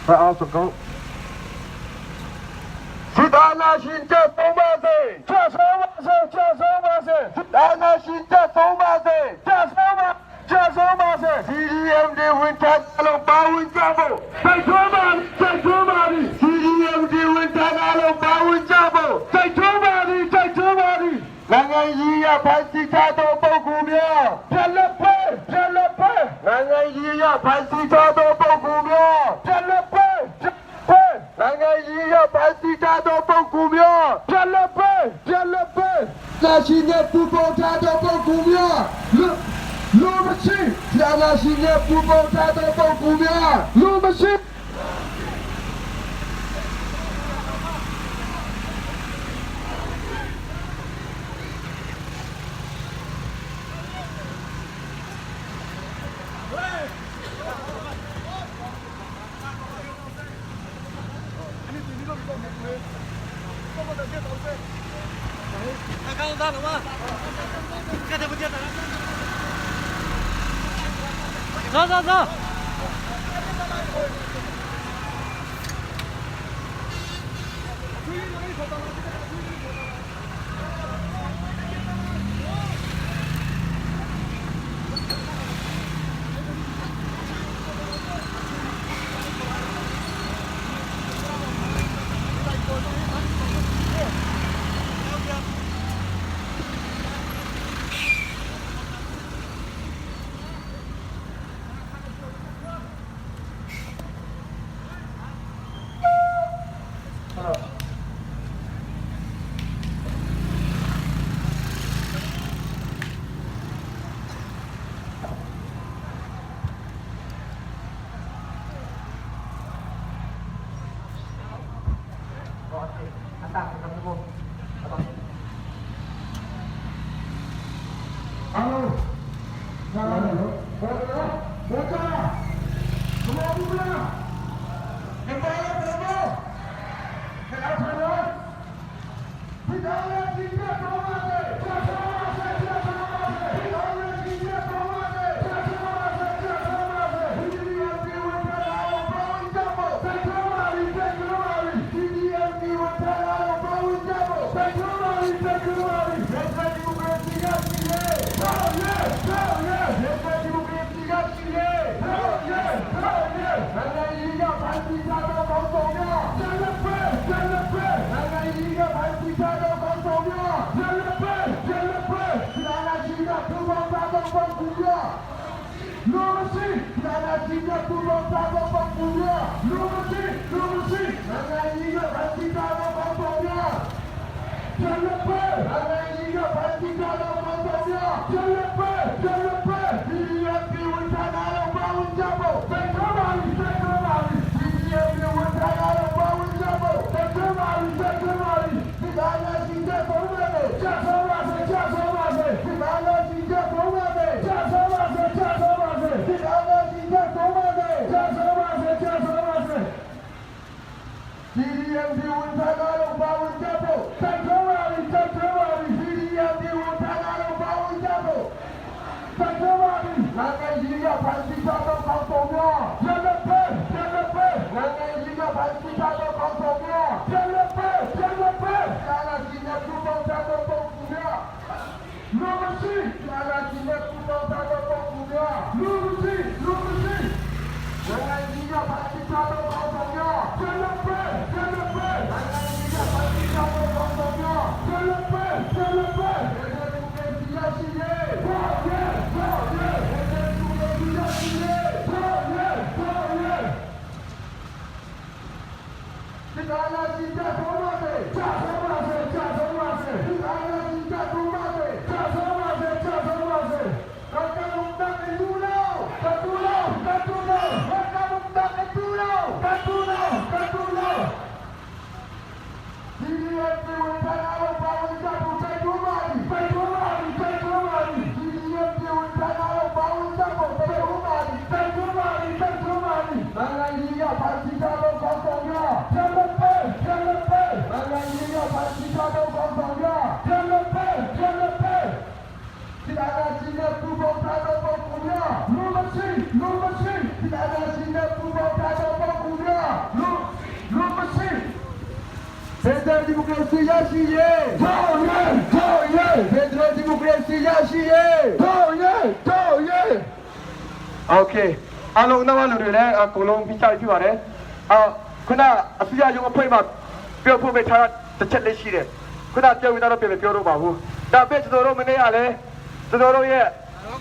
Speaker 7: စစ်အာဏာရှင်ကျဆုံးပါစေကျဆုံးပါစေကျဆုံးပါစေစစ်အာဏာရှင်ကျဆုံးပါစေကျဆုံးပါကျဆုံးပါစေ CDM တွေဝန်ထမ်းအလုံးပါဝင်ကြဖို့တိုက်တွန်းပါတိုက်တွန်းပါ CDM တွေဝန်ထမ်းအလုံးပါဝင်ကြဖို့တိုက်တွန်းပါတိုက်တွန်းပါနိုင်ငံရေးရဖန်ဆီးထားသောပုဂ္ဂိုလ်များပြလက်ပဲပြလက်ပဲနိုင်ငံရေးရဖန်ဆီးထားသောပုဂ္ဂိုလ်များပြလက်ပဲပဲနိုင်ငံရေးရဖန်ဆီးထားသောပုဂ္ဂိုလ်များပြလက်ပဲပြလက်ပဲလာရှိနေပူပေါထားသောပုဂ္ဂိုလ်များလူလူမရှိလာရှိနေပူပေါထားသောပုဂ္ဂိုလ်များလူမရှိ CDMD ဝန်ထမ်းအားလုံးပါဝင်ကြဖို့တိုက်တွန်းပါပြီတိုက်တွန်းပါပြီ CDMD ဝန်ထမ်းအားလုံးပါဝင်ကြဖို့တိုက်တွန်းပါပြီနိုင်ငံရေးရဖန်ဆီးထားသောကောင်ဆောင်များပြန်လက်ပဲပြန်လက်ပဲနိုင်ငံရေးရဖန်ဆီးထားသောကောင်ဆောင်များပြန်လက်ပဲပြန်လက်ပဲကာလာစီနဲ့ပူပေါင်းထားသောပုဂ္ဂိုလ်များလူမရှိကာလာစီနဲ့ပူပေါင်းထားသောပုဂ္ဂိုလ်များလူမရှိလူမရှိ နိုင်ငံကြီးကဖန်တီးထားသောခေါင်းဆောင်များပြန်လက်ပဲပြန်လက်ပဲနိုင်ငံကြီးကဖန်တီးထားသောခေါင်းဆောင်များပြန်လက်ပဲပြန်လက်ပဲနိုင်ငံဒီမိုကရေစီရရှိရေးဘာရဲဘာရဲနိုင်ငံဒီမိုကရေစီရရှိရေးဘာရဲဘာရဲဒီကာလာစီကြဆုံးပါစေကြဆုံးပါစေကြဆုံးပါစေဒီကာလာစီကြဆုံးပါစေကြဆုံးပါစေကြဆုံးပါစေ
Speaker 3: Kan duh lo! Kan duh lo! CDF ဝန်ထမ်းအားလုံးပါဝင်ကြဖို့တိုက်တွန်းပါသည်တိုက်တွန်းပါသည်တိုက်တွန်းပါသည် CDF ဝန်ထမ်းအားလုံးပါဝင်ကြဖို့တိုက်တွန်းပါသည်တိုက်တွန်းပါသည်တိုက်တွန်းပါသည်နိုင်ငံရေးရပါစီတာသောကောင်းဆောင်များပြန်လက်ပဲပြန်လက်ပဲနိုင်ငံရေးရပါစီတာသောကောင်းဆောင်များပြန်လက်ပဲပြန်လက်ပဲဒီအာနာရှင်နဲ့ပူပေါင်းထားသောပုဂ္ဂိုလ်များလူမရှိလူမရှိဒီအာနာရှင်နဲ့ပူပေါင်းထားသောပုဂ္ဂိုလ်များလူလူမရှိ ဖက်ဒရယ်ဒီမိုကရေစီရရှိရေးတော်ရဲတော်ရဲဖက်ဒရယ်ဒီမိုကရေစီရရှိရေးတော်ရဲတော်ရဲ
Speaker 7: โอเคအားလုံးနောက်လူတွေလည်းအကုန်လုံးပြီးချပြီပါတယ်အော်ခုနအစီအရုံးအဖွဲ့မှာပြောဖို့ပဲထားတစ်ချက်လေးရှိတယ်ခုနပြောပြီးတော့ပြန်ပြောတော့ပါဘူးဒါပဲကျွန်တော်တို့မနေ့ကလည်းကျွန်တော်တို့ရဲ့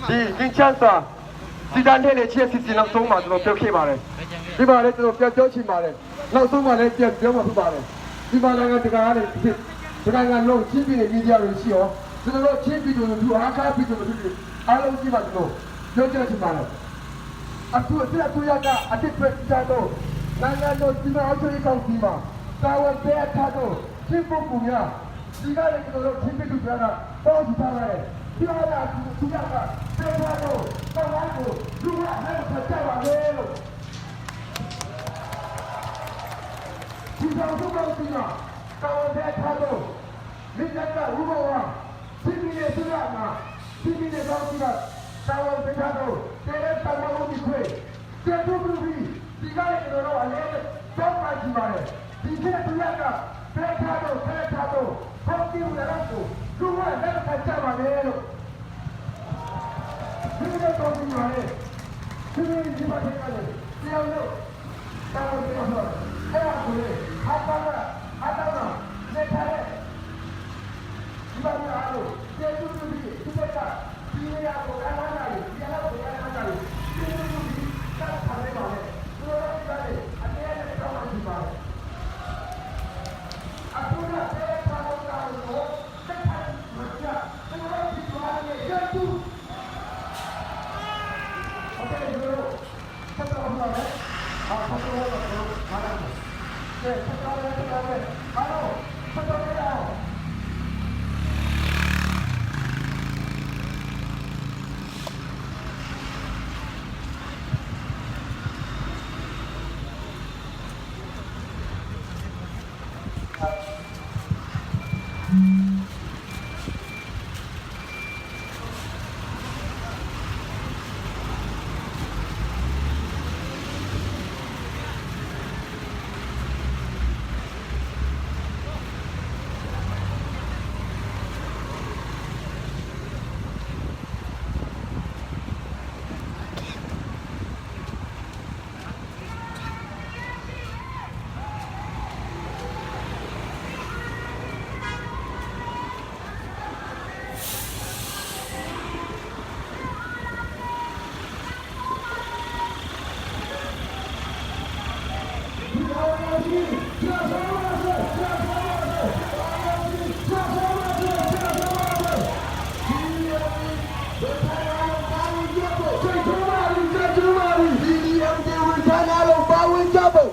Speaker 7: ဒီကင်းချမ်းစာစီတန်ထဲလေချစ်စီစီနောက်ဆုံးမှာကျွန်တော်ပြောခဲ့ပါတယ်ဒီမှာလည်းကျွန်တော်ပြောပြောချင်ပါတယ်နောက်ဆုံးမှာလည်းပြန်ပြောမှာဖြစ်ပါတယ်ဒီမှာလည်းတကားလည်းဖြစ်တကားကလုံးချင်းပြည်နယ်မီဒီယာတွေရှိရောကျွန်တော်တို့ချင်းပြည်သူလူအားကားပြည်သူလူတွေအားလုံးရှိပါကျွန်တော်ပြောချင်ပါတယ် အခုအစ်အတူရကအတစ်ဖက်ကြတော့နိုင်ငံတော်စီမံအုပ်ချုပ်ရေးကောင်စီမှာတာဝန်ပေးအပ်ထားတော့ချင်းပုဂ္ဂိုလ်များဒီကလည်းကျွန်တော်တို့ချင်းပြည်သူများကတောင်းဆိုထားပါတယ်ဒီအားလာသူရကပြေထားတော့တောင်းလိုက်ကိုလူကလည်းဖတ်ကြပါလေလို့ဒီဆောင်စုကောင်စီမှာတာဝန်ပေးအပ်ထားတော့မိစ္ဆာကရူဘဝချင်းပြည်နယ်သူရမှာချင်းပြည်နယ်ကောင်စီကတာဝန်ပေးထားတော့တဲတဲ့တာဝန်ကိုခွေကျေတူတူပြီးဒီကနေ့ကျွန်တော်တို့အလဲတောင်းပန်ကြည့်ပါတယ်ဒီချက်သူရကပြေထားတော့ပြေထားတော့ဘောင်းတီဦးလည်းကိုလူကလည်းဖတ်ကြပါလေလို့ဒီလိုတော့ဒီမှာလေဒီလိုဒီမှာတဲ့ကလေတရားလို့တာဝန်ပေးတော့အဲ့ဒါကိုလေဟာတာဟာတာနေထားတဲ့ ဒီမှာအားလုံးကျေတူတူပြီးဒီဘက်ကဒီနေရာကိုကမ်းလာတယ်ဒီနေရာကိုကမ်းလာတယ်ကျေတူတူပြီးကမ်းထားနေပါလေသူတို့ကလည်းအတဲနဲ့တောင်းပန်ပါအခုကတဲထားတော့တာလို့တက်ထားမကြသူတို့ဒီသွားနေကျေတူဟုတ်တယ်သူတို့ဆက်တော့ပါလေအာဆက်တော့တော့မာလာကဲဆက်တော့လည်းဆက်တော့လည်းအားလုံးဆက်တော့လည်းအောင်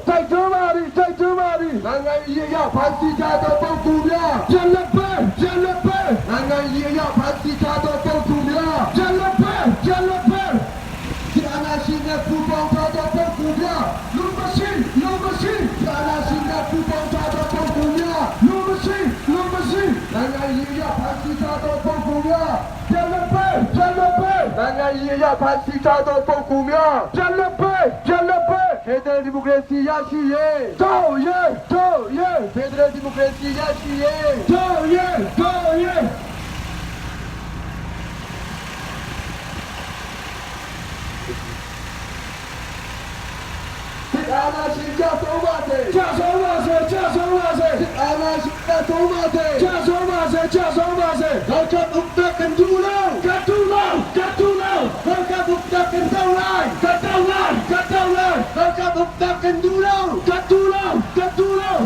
Speaker 7: တိုက်တွန်းပါသည်တိုက်တွန်းပါသည်နိုင်ငံရေးအရဖန်ဆီးထားသောပုဂ္ဂိုလ်များပြန်လက်ပဲပြန်လက်ပဲနိုင်ငံရေးအရဖန်ဆီးထားသောပုဂ္ဂိုလ်များပြန်လက်ပဲပြန်လက်ပဲဒီအာဏာရှင်နဲ့ပူးပေါင်းထားသောပုဂ္ဂိုလ်များလူမရှိလူမရှိဒီအာဏာရှင်နဲ့ပူးပေါင်းထားသောပုဂ္ဂိုလ်များလူမရှိလူမရှိနိုင်ငံရေးအရဖန်ဆီးထားသောပုဂ္ဂိုလ်များပြန်လက်ပဲပြန်လက်ပဲနိုင်ငံရေးအရဖန်ဆီးထားသောပုဂ္ဂိုလ်များပြန်လက်ပဲပြန်လက်ပဲဖက်ဒရယ်ဒီမိုကရေစီရရှိရေးတော်ရဲတော်ရဲဖက်ဒရယ်ဒီမိုကရေစီရရှိရေးတော်ရဲတော်ရဲ အာနာရှင်ကြဆုံးပါစေကြဆုံးပါစေကြဆုံးပါစေအာနာရှင်ကြဆုံးပါစေကြဆုံးပါစေကြဆုံးပါစေလောကဥပဒကန်ဒူလောကတူလောကတူလောလောကဥပဒကန်တောင်းလိုက်ကတောင်းလိုက်ကတောင်းလိုက်လောကဥပဒကန်ဒူလောကတူလောကတူလော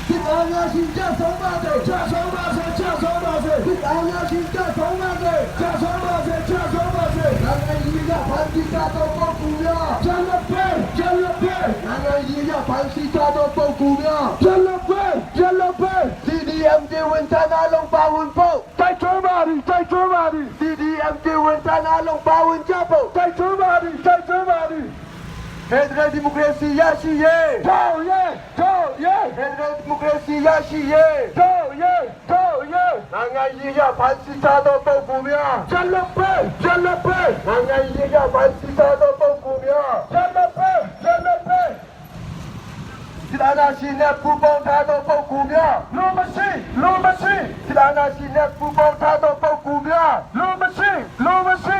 Speaker 7: ဒီအာနာရှင်ကြဆုံးပါစေကြဆုံးပါစေကြဆုံးပါစေဒီအာနာရှင်ကြဆုံးပါစေကြဆုံးပါစေကြဆုံးပါစေနိုင်ငံရေးကဖန်တီးတာတော့ပုဂ္ဂိုလ်များကျန်လက်ပဲကျန်လက်ပဲ နိုင်ငံရေးရဖန်ဆီးထားသောပုဂ္ဂိုလ်များ
Speaker 3: ပြန်လွတ်ပေးပြန်လွတ်ပေး
Speaker 7: CDM တွေဝန်ထမ်းအားလုံးပါဝင်ဖို့
Speaker 3: တိုက်တွန်းပါသည်တိုက်တွန်းပါသည်
Speaker 7: CDM တွေဝန်ထမ်းအားလုံးပါဝင်ကြဖို့
Speaker 3: တိုက်တွန်းပါသည်တိုက်တွန်းပါသည်
Speaker 7: Federal Democracy ရရှိရေး
Speaker 3: ထောက်ရဲထောက်ရဲ
Speaker 7: Federal Democracy ရရှိရေး
Speaker 3: ထောက်ရဲထောက်ရဲ
Speaker 7: နိုင်ငံရေးရဖန်ဆီးထားသောပုဂ္ဂိုလ်များ
Speaker 3: ပြန်လွတ်ပေးပြန်လွတ်ပေး
Speaker 7: နိုင်ငံရေးရဖန်ဆီးထားသောပုဂ္ဂိုလ်များ
Speaker 3: ပြန်လွတ်ပေးပြန်လွတ်ပေး
Speaker 7: ဒီအာနာရှင်နဲ့ပူးပေါင်းထားသောပုဂ္ဂိုလ်များ
Speaker 3: လူမရှိလူမရှိ
Speaker 7: ဒီအာနာရှင်နဲ့ပူးပေါင်းထားသောပုဂ္ဂိုလ်များ
Speaker 3: လူမရှိလူမရှိ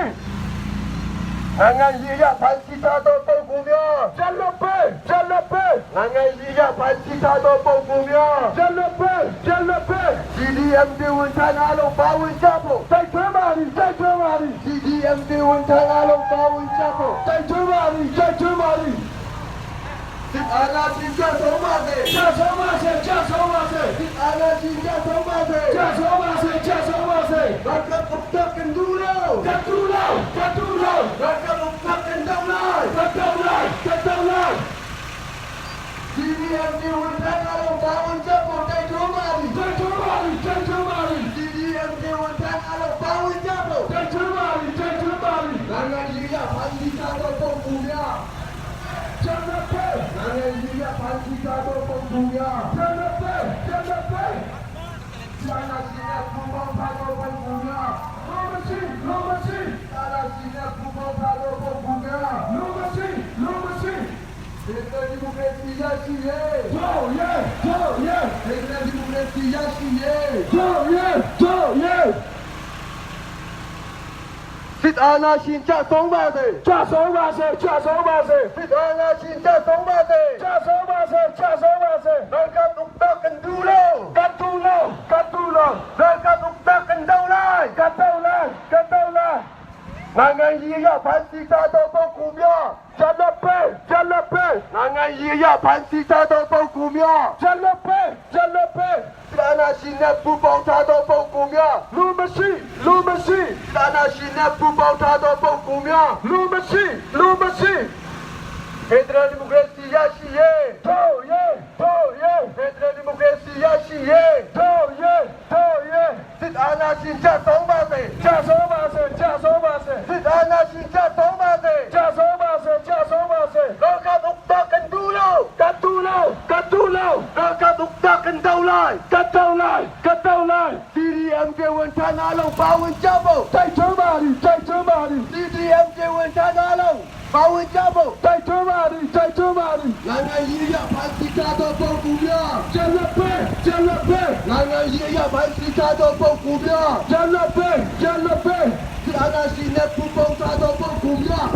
Speaker 7: နိုင်ငံရေးရဖန်ဆီးထားသောပုဂ္ဂိုလ်များ
Speaker 3: ပြန်လွတ်ပေးပြန်လွတ်ပေး
Speaker 7: နိုင်ငံရေးရဖန်ဆီးထားသောပုဂ္ဂိုလ်များ
Speaker 3: ပြန်လွတ်ပေးပြန်လွတ်ပေး
Speaker 7: CDM တွေဝန်ထမ်းအားလုံးပါဝင်ကြဖို့
Speaker 3: တိုက်တွန်းပါသည်တိုက်တွန်းပါသည်
Speaker 7: CDM တွေဝန်ထမ်းအားလုံးပါဝင်ကြဖို့
Speaker 3: တိုက်တွန်းပါသည်တိုက်တွန်းပါသည်
Speaker 7: ဒီအာနာရှင်ကြဆုံးပါစေ
Speaker 3: ကြာဆုံးပါစေကြာဆုံးပါစေ
Speaker 7: ဒီအာနာရှင်ကြဆုံးပါစေ
Speaker 3: ကြာဆုံးပါစေကြာဆုံးပါစေ
Speaker 7: ရကပ်ဥပကန်ဒူလော
Speaker 3: ကတူလောကတူလော
Speaker 7: ရကပ်ဥပကန်ဒေါလိုက်
Speaker 3: ကတူလောကတူလော
Speaker 7: CDM တွေဝန်ထမ်းအားလုံးပါဝင်ကြဖို့တိုက်တွန်းပါသည်
Speaker 3: တိုက်တွန်းပါသည်တိုက်တွန်းပါသည်
Speaker 7: CDM တွေဝန်ထမ်းအားလုံးပါဝင်ကြဖို့
Speaker 3: တိုက်တွန်းပါသည်တိုက်တွန်းပါသည်
Speaker 7: နိုင်ငံရေးရဖန်ဆီးထားသောပုဂ္ဂိုလ်များ
Speaker 3: ပြန်လွတ်ပေး
Speaker 7: နိုင်ငံရေးရဖန်ဆီးထားသောပုဂ္ဂိုလ်များ
Speaker 3: ပြန်လွတ်ပေးပြန်လွတ်ပေး
Speaker 7: အာနာရှင်နဲ့ပူးပေါင်းထားသောပုဂ္ဂိုလ်များ
Speaker 3: လူမရှိလူမရှိ
Speaker 7: အာနာရှင်နဲ့ပူးပေါင်းထားသောပုဂ္ဂိုလ်များ
Speaker 3: လူမရှိလူမရှိ
Speaker 7: ဖေဒရယ်ဒီမိုကရေစီရရှိရေး
Speaker 3: ထောက်ရဲထောက်ရဲ
Speaker 7: ဖေဒရယ်ဒီမိုကရေစီရရှိရေး
Speaker 3: ထောက်ရဲထောက်ရဲ
Speaker 7: စစ်အာဏာရှင်ကြဆုံးပါစေ
Speaker 3: ကြာဆုံးပါစေကြာဆုံးပါစေ
Speaker 7: စစ်အာဏာရှင်ကြဆုံးပါစေ
Speaker 3: ကြာဆုံးပါစေကြာဆုံးပါစေ
Speaker 7: ရကပ်ဥပကန်ဒူလော
Speaker 3: ကတူလောကတူလော
Speaker 7: ရကပ်ဥပကန်ဒေါလိုက်
Speaker 3: ကတူလောကတူလော
Speaker 7: နိုင်ငံရေးရဖန်ဆီးထားသောပုဂ္ဂိုလ်များ
Speaker 3: ကျလပဲကျလပဲ
Speaker 7: နိုင်ငံရေးရဖန်ဆီးထားသောပုဂ္ဂိုလ်များ
Speaker 3: ကျလပဲကျလပဲ
Speaker 7: စစ်အာဏာရှင်နဲ့ပူးပေါင်းထားသောပုဂ္ဂိုလ်များ
Speaker 3: လူမရှိလူမရှိ
Speaker 7: စစ်အာဏာရှင်နဲ့ပူးပေါင်းထားသောပုဂ္ဂိုလ်များ
Speaker 3: လူမရှိလူမရှိ
Speaker 7: ဖေဒရယ်ဒီမိုကရေစီရရှိရေး
Speaker 3: ထောက်ရဲထောက်ရဲ
Speaker 7: ဖေဒရယ်ဒီမိုကရေစီရရှိရေး
Speaker 3: ထောက်ရဲထောက်ရဲ
Speaker 7: စစ်အာဏာရှင်ကြဆုံးပါစေ
Speaker 3: ကြာဆုံးပါစေကြာဆုံးပါစေ
Speaker 7: စစ်အာဏာရှင်ကြဆုံးပါစေ
Speaker 3: ကြာဆုံးပါစေကြာဆုံးပါစေ
Speaker 7: လောကဒုက္ခကန်ဒူလော
Speaker 3: ကတူလောကတူလော
Speaker 7: လောကဒုက္ခကန်ဒေါလိုက်
Speaker 3: ကတူလောကတူလော
Speaker 7: CDM တွေဝန်ထမ်းအားလုံးပါဝင်ကြဖို့
Speaker 3: တိုက်တွန်းပါသည်တိုက်တွန်းပါသည်
Speaker 7: CDM တွေဝန်ထမ်းအားလုံးပါဝင်ကြဖို့
Speaker 3: တိုက်တွန်းပါသည်တိုက်တွန်းပါသည်
Speaker 7: နိုင်ငံရေးရဖန်ဆီးထားသောပုဂ္ဂိုလ်များ
Speaker 3: ကျလပဲကျလပဲ
Speaker 7: နိုင်ငံရေးရဖန်ဆီးထားသောပုဂ္ဂိုလ်များ
Speaker 3: ကျလပဲကျလပဲ
Speaker 7: စစ်အာဏာရှင်နဲ့ပူးပေါင်းထားသောပုဂ္ဂိုလ်များ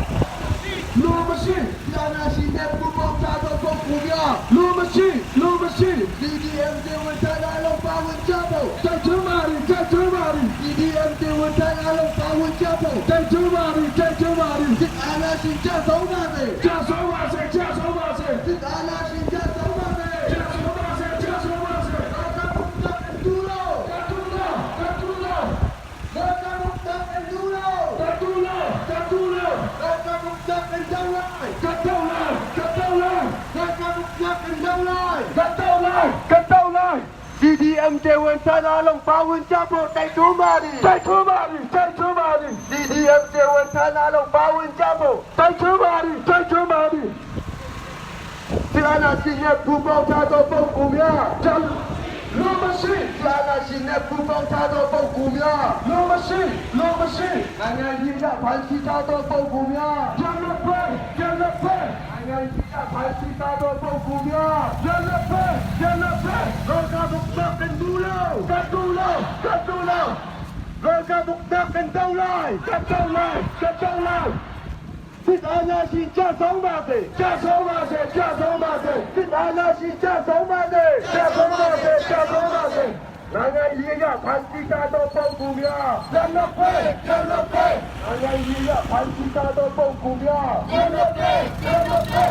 Speaker 3: လူမရှိ
Speaker 7: စစ်အာဏာရှင်နဲ့ပူးပေါင်းထားသောပုဂ္ဂိုလ်များ
Speaker 3: လူမရှိလူမရှိ
Speaker 7: CDM တွေဝန်ထမ်းအားလုံးပါဝင်ကြဖို့
Speaker 3: တိုက်တွန်းပါသည်တိုက်တွန်းပါသည်
Speaker 7: CDM တွေဝန်ထမ်းအားလုံးပါဝင်ကြဖို့
Speaker 3: တိုက်တွန်းပါသည်တိုက်တွန်းပါသည်
Speaker 7: စစ်အာဏာရှင်ကြဆုံးပါစေ
Speaker 3: ကြာဆုံးပါစေကြာဆုံးပါစေ
Speaker 7: စစ်အာဏာရှင်ကြဆုံးပါစေ
Speaker 3: ကြာဆုံးပါစေကြာဆုံးပါစေ
Speaker 7: ဘာသာမုတ်တန်ဒူလော
Speaker 3: ကတူလောကတူလော
Speaker 7: ဘာသာမုတ်တန်ဒူလော
Speaker 3: ကတူလောကတူလော
Speaker 7: ဘာသာမုတ်တန်ဒေါလိုက်
Speaker 3: ကတူလောကတူလော
Speaker 7: ဘာသာမုတ်တန်ဒေါလိုက်
Speaker 3: ကတူလောကတူလော
Speaker 7: CDM တွေဝန်ထမ်းအားလုံးပါဝင်ကြဖို့တိုက်တွန်းပါသည်
Speaker 3: တိုက်တွန်းပါသည်တိုက်တွန်းပါသည်
Speaker 7: CDM တွေဝန်ထမ်းအားလုံးပါဝင်ကြဖို့
Speaker 3: တိုက်တွန်းပါသည်တိုက်တွန်းပါသည်
Speaker 7: စစ်အာဏာရှင်ရဲ့ပူပေါင်းထားသောပုဂ္ဂိုလ်များ
Speaker 3: ကျလူမရှိ
Speaker 7: စစ်အာဏာရှင်နဲ့ပူပေါင်းထားသောပုဂ္ဂိုလ်များ
Speaker 3: လူမရှိလူမရှိ
Speaker 7: နိုင်ငံရေးရဖန်ဆီးထားသောပုဂ္ဂိုလ်များ
Speaker 3: ကျလပဲကျလပဲ
Speaker 7: နိုင်ငံရေးရဖန်ဆီးထားသောပုဂ္ဂိုလ်များ
Speaker 3: ကျလပဲကျလပဲ
Speaker 7: လောကဒုက္ခကန်ဒူလော
Speaker 3: ကတူလောကတူလော
Speaker 7: လောကဒုက္ခကန်ဒေါလိုက်
Speaker 3: ကတူလောကတူလော
Speaker 7: စစ်အာဏာရှင်ကြဆုံးပါစေ
Speaker 3: ကြာဆုံးပါစေကြာဆုံးပါစေ
Speaker 7: စစ်အာဏာရှင်ကြဆုံးပါစေ
Speaker 3: ကြာဆုံးပါစေကြာဆုံးပါစေ
Speaker 7: နိုင်ငံရေးရဖန်ဆီးထားသောပုဂ္ဂိုလ်များ
Speaker 3: ကျလပဲကျလပဲ
Speaker 7: နိုင်ငံရေးရဖန်ဆီးထားသောပုဂ္ဂိုလ်များ
Speaker 3: ကျလပဲကျလပဲ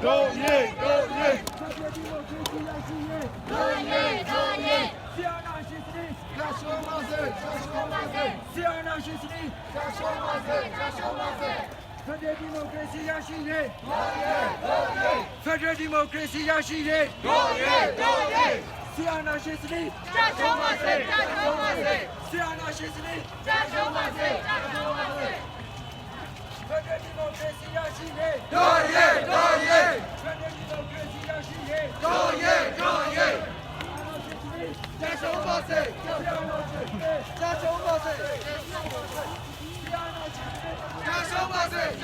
Speaker 3: တို့ရေးတို့ရေးတို့ရေးတို့ရေးဆီယနာရှိစနီကာရှောမဆေကာရှောမဆေဆီယနာရှိစနီကာရှောမဆေကာရှောမဆေဖက်ဒရယ်ဒီမိုကရေစီရရှိရေးတို့ရေးတို့ရေးဖက်ဒရယ်ဒီမိုကရေစီရရှိရေးတို့ရေးတို့ရေးဆီယနာရှိစနီကာရှောမဆေကာရှောမဆေဆီယနာရှိစနီကာရှောမဆေကာရှောမဆေဖက်ဒရယ်ဒီမိုကရေစီရရှိရေးတို့ရေးတို့ရေးဖက်ဒရယ်ဒီမိုကရေစီရရှိရေးတို့ရေးတို့ရေး 加油吧塞！加油吧塞！加油吧塞！加油吧塞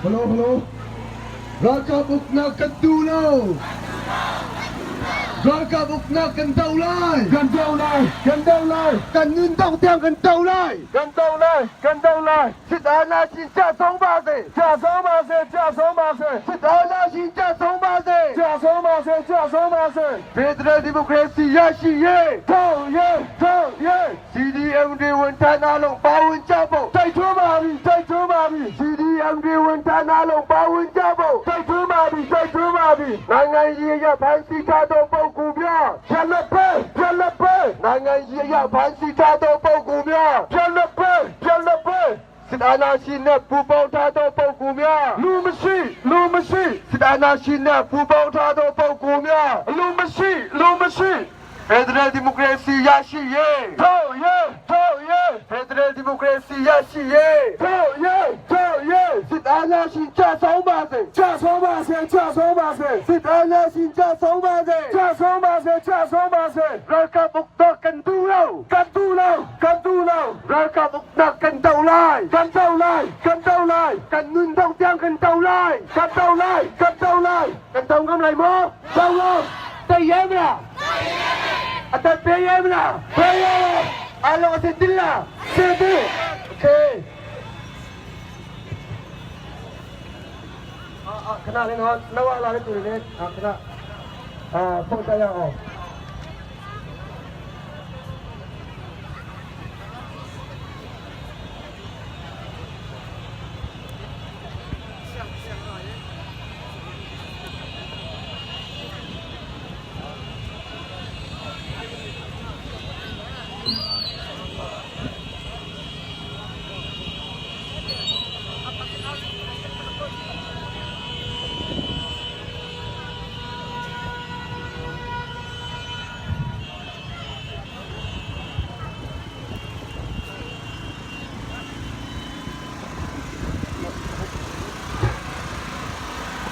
Speaker 3: ！Hello
Speaker 7: hello ราคาบุกนักกันดูโลราคาบุกนักกันเดาไล่กันเดาไล่กันเดาไล่กันเงินต้องเตียงกันเดาไล่กันเดาไล่กันเดาไล่สิทธานาชินจะဆုံးပါစေကျဆုံးပါစေကျဆုံးပါစေစစ်အာဏာရှင်ကျဆုံးပါစေကျဆုံးပါစေကျဆုံးပါစေဖက်ဒရယ်ဒီမိုကရေစီရရှိရေးထုတ်ရေးထုတ်ရေး CDM တွေဝန်ထမ်းအားလုံးပါဝင်ကြဖို့တိုက်တွန်းပါပြီတိုက်တွန်းပါပြီ CDM တွေဝန်ထမ်းအားလုံးပါဝင်ကြဖို့တိုက်တွန်းပါပြီတိုက်တွန်းပါပြီနိုင်ငံရေးရဖန်ဆီးထားသောပုဂ္ဂိုလ်များပြန်လက်ပဲပြန်လက်ပဲနိုင်ငံရေးရဖန်ဆီးထားသောပုဂ္ဂိုလ်များပြန်လက်ပဲပြန်လက်ပဲစစ်အာဏာရှင်နဲ့ပူးပေါင်းထားသောပုဂ္ဂိုလ်များလူမရှိလူမရှိစစ်အာဏာရှင်နဲ့ပူးပေါင်းထားသောပုဂ္ဂိုလ်များလူမရှိလူမရှိဖက်ဒရယ်ဒီမိုကရေစီရရှိရေးထုတ်ရေးထုတ်ရေး။ Federal Democracy ရရှိရေးတို့ရေးတို့ရေးစစ်အာဏာရှင်ကြဆုံးပါစေကြဆုံးပါစေကြဆုံးပါစေစစ်အာဏာရှင်ကြဆုံးပါစေကြဆုံးပါစေကြဆုံးပါစေရကပုတ်တော့ကန်တူလောကန်တူလောကန်တူလောရကပုတ်တော့ကန်တူလိုက်ကန်တူလိုက်ကန်တူလိုက်ကန်နွန်းတော့ပြန်ကန်တူလိုက်ကန်တူလိုက်ကန်တူလိုက်ကန်တူကမလိုက်မောတောင်းလို့တည်ရဲမလားအသက်ပေးရဲမလားပေးရဲအားလုံးအစ်တင်လားစေတီโอเคအာခဏလေးနော်နောက်လာတဲ့သူတွေလည်းခဏအာပုံကြရအောင်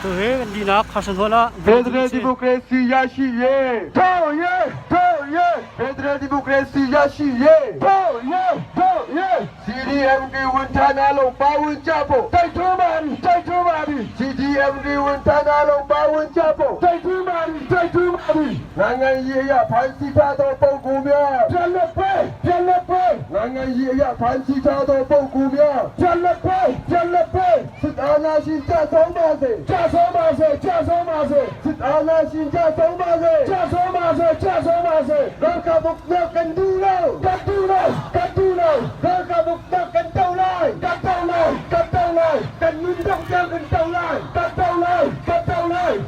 Speaker 4: Tu hi kan dinak Kharsan Hall ah
Speaker 7: Federal Democracy ရရှိရေးတို့ရေးတို့ရေး Federal Democracy ရရှိရေးတို့ရေးတို့ရေး CDM ဒီဝန်ထမ်းအလုံးပါဝင်ကြဖို့တိုက်တွန်းပါသည်တိုက်တွန်းပါသည် CDM ဒီဝန်ထမ်းအလုံးပါဝင်ကြဖို့တိုက်တွန်းပါသည်တိုက်တွန်းပါသည်နိုင်ငံရေးအရဖန်ဆီးထားသောပုဂ္ဂိုလ်များပြန်လက်ပေးပြန်လက်ပေးနိုင်ငံရေးအရဖန်ဆီးထားသောပုဂ္ဂိုလ်များပြန်လက်ပေးပြန်လက်ပေးစစ်အာဏာရှင်ကြဆုံးပါစေကြဆုံးပါစေကြဆုံးပါစေစစ်အာဏာရှင်ကြဆုံးပါစေကြဆုံးပါစေကြဆုံးပါစေရကဘုတ်နကန်ဒူလောကန်ဒူလောကန်ဒူလောရကဘုတ်နကန်တောလိုက်ကန်တောလိုက်ကန်တောလိုက်ကန်နွန်းတော့ကန်တောလိုက်ကန်တောလိုက်ကန်တောလိုက်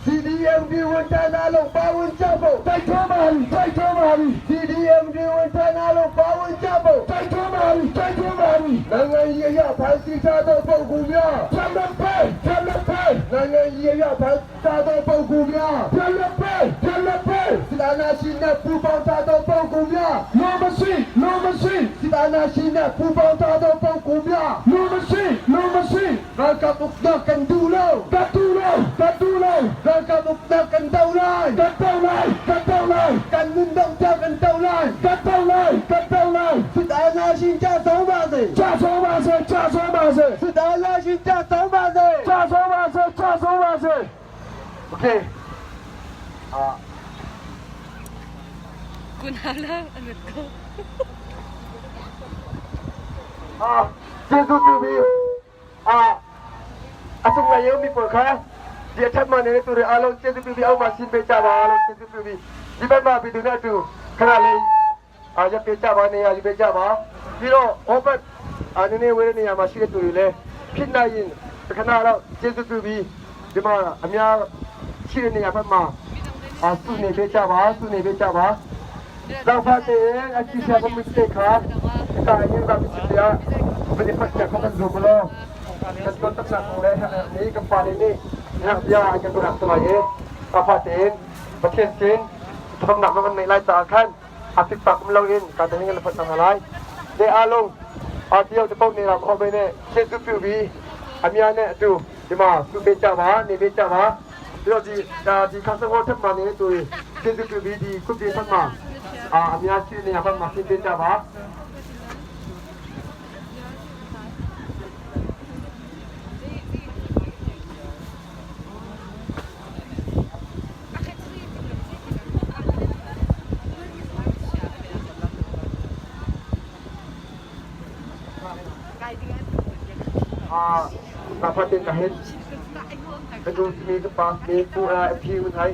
Speaker 7: CDM ဒီဝန်ထမ်းအားလုံးပါဝင်ကြဖို့တိုက်တွန်းပါသည်တိုက်တွန်းပါသည် CDM ဒီဝန်ထမ်းအားလုံးပါဝင်ကြဖို့တိုက်တွန်းပါသည်တိုက်တွန်းပါသည်နိုင်ငံရေးအရဖန်ဆီးထားသောပုဂ္ဂိုလ်များပြန်လက်ပေးပြန်လက်ပေးနိုင်ငံရေးအရဖန်ဆီးထားသောပုဂ္ဂိုလ်များပြန်လက်ပေးပြန်လက်ပေးစစ်အာဏာရှင်နဲ့ပူးပေါင်းထားသောပုဂ္ဂိုလ်များလူမရှိလူမရှိစစ်အာဏာရှင်နဲ့ပူးပေါင်းထားသောပုဂ္ဂိုလ်များလူမရှိလူမရှိရကပုတ်တော့ကန်ဒူလောကန်ဒူလောကန်ဒူလောရကပုတ်တော့ကန်တောလိုက်ကန်တောလိုက်ကန်တောလိုက်ကန်နွန်းတော့ကန်တောလိုက်ကန်တောလိုက်ကန်တောလိုက်စစ်အာဏာရှင်ကြဆုံးပါစေကြဆုံးပါစေကြဆုံးပါစေစစ်အာဏာရှင်ကြဆုံးပါစေကြဆုံးပါစေကြဆုံးပါစေโอเคအာ
Speaker 6: Kunhala, ano to?
Speaker 7: အာကျေးဇူးပြုပြီးအာအဆုံးလည်းရုံးပြီးပေါ်ခါဒီအထက်မှာနေတဲ့သူတွေအားလုံးကျေးဇူးပြုပြီးအောက်မှာရှင်းပေးကြပါလို့ကျေးဇူးပြုပြီးဒီဘက်မှာပြည်သူနဲ့အတူခဏလေးအာရပေးကြပါနေရယူပေးကြပါပြီးတော့ open အာနည်းနည်းဝေးတဲ့နေရာမှာရှိတဲ့သူတွေလည်းဖြစ်နိုင်ရင်ခဏတော့ကျေးဇူးပြုပြီးဒီမှာအများရှိတဲ့နေရာဘက်မှာအာစုနေပေးကြပါစုနေပေးကြပါ เราพาเตงอาชีพก็ไม่ใช่ครับแต่ยังแบบไม่ใช่ไม่ได้พักจากเขากันดูกันกันก็ตั้งหลักเลยนี่กับปานี่นะยากันตัวหนักตัวเองเราพาเตงประเทศจีนทำหนักมันในรายจ่ายขั้นอาทิตย์ปากมันเราเองการจะให้เงินผลทางอะไรเดอาลงอาเดียวจะต้องในลำเอาไปเนี่ยเช่นสุฟิวีอามียเนี่ยดูဒီမှာစုပေးကြပါနေပေးကြပါပြီးတော့ဒီဒီခါစကောထပ်မှာနေတဲ့သူကျေးဇူးပြုပြီးဒီခုပြေဖတ်မှာအာအများရှိနေရဖတ်မှာရှင်းပေးကြပါ အာကဖတ်တဲ့ကဟဲไปดูมีกปามีกูเอ็มพีคนไทย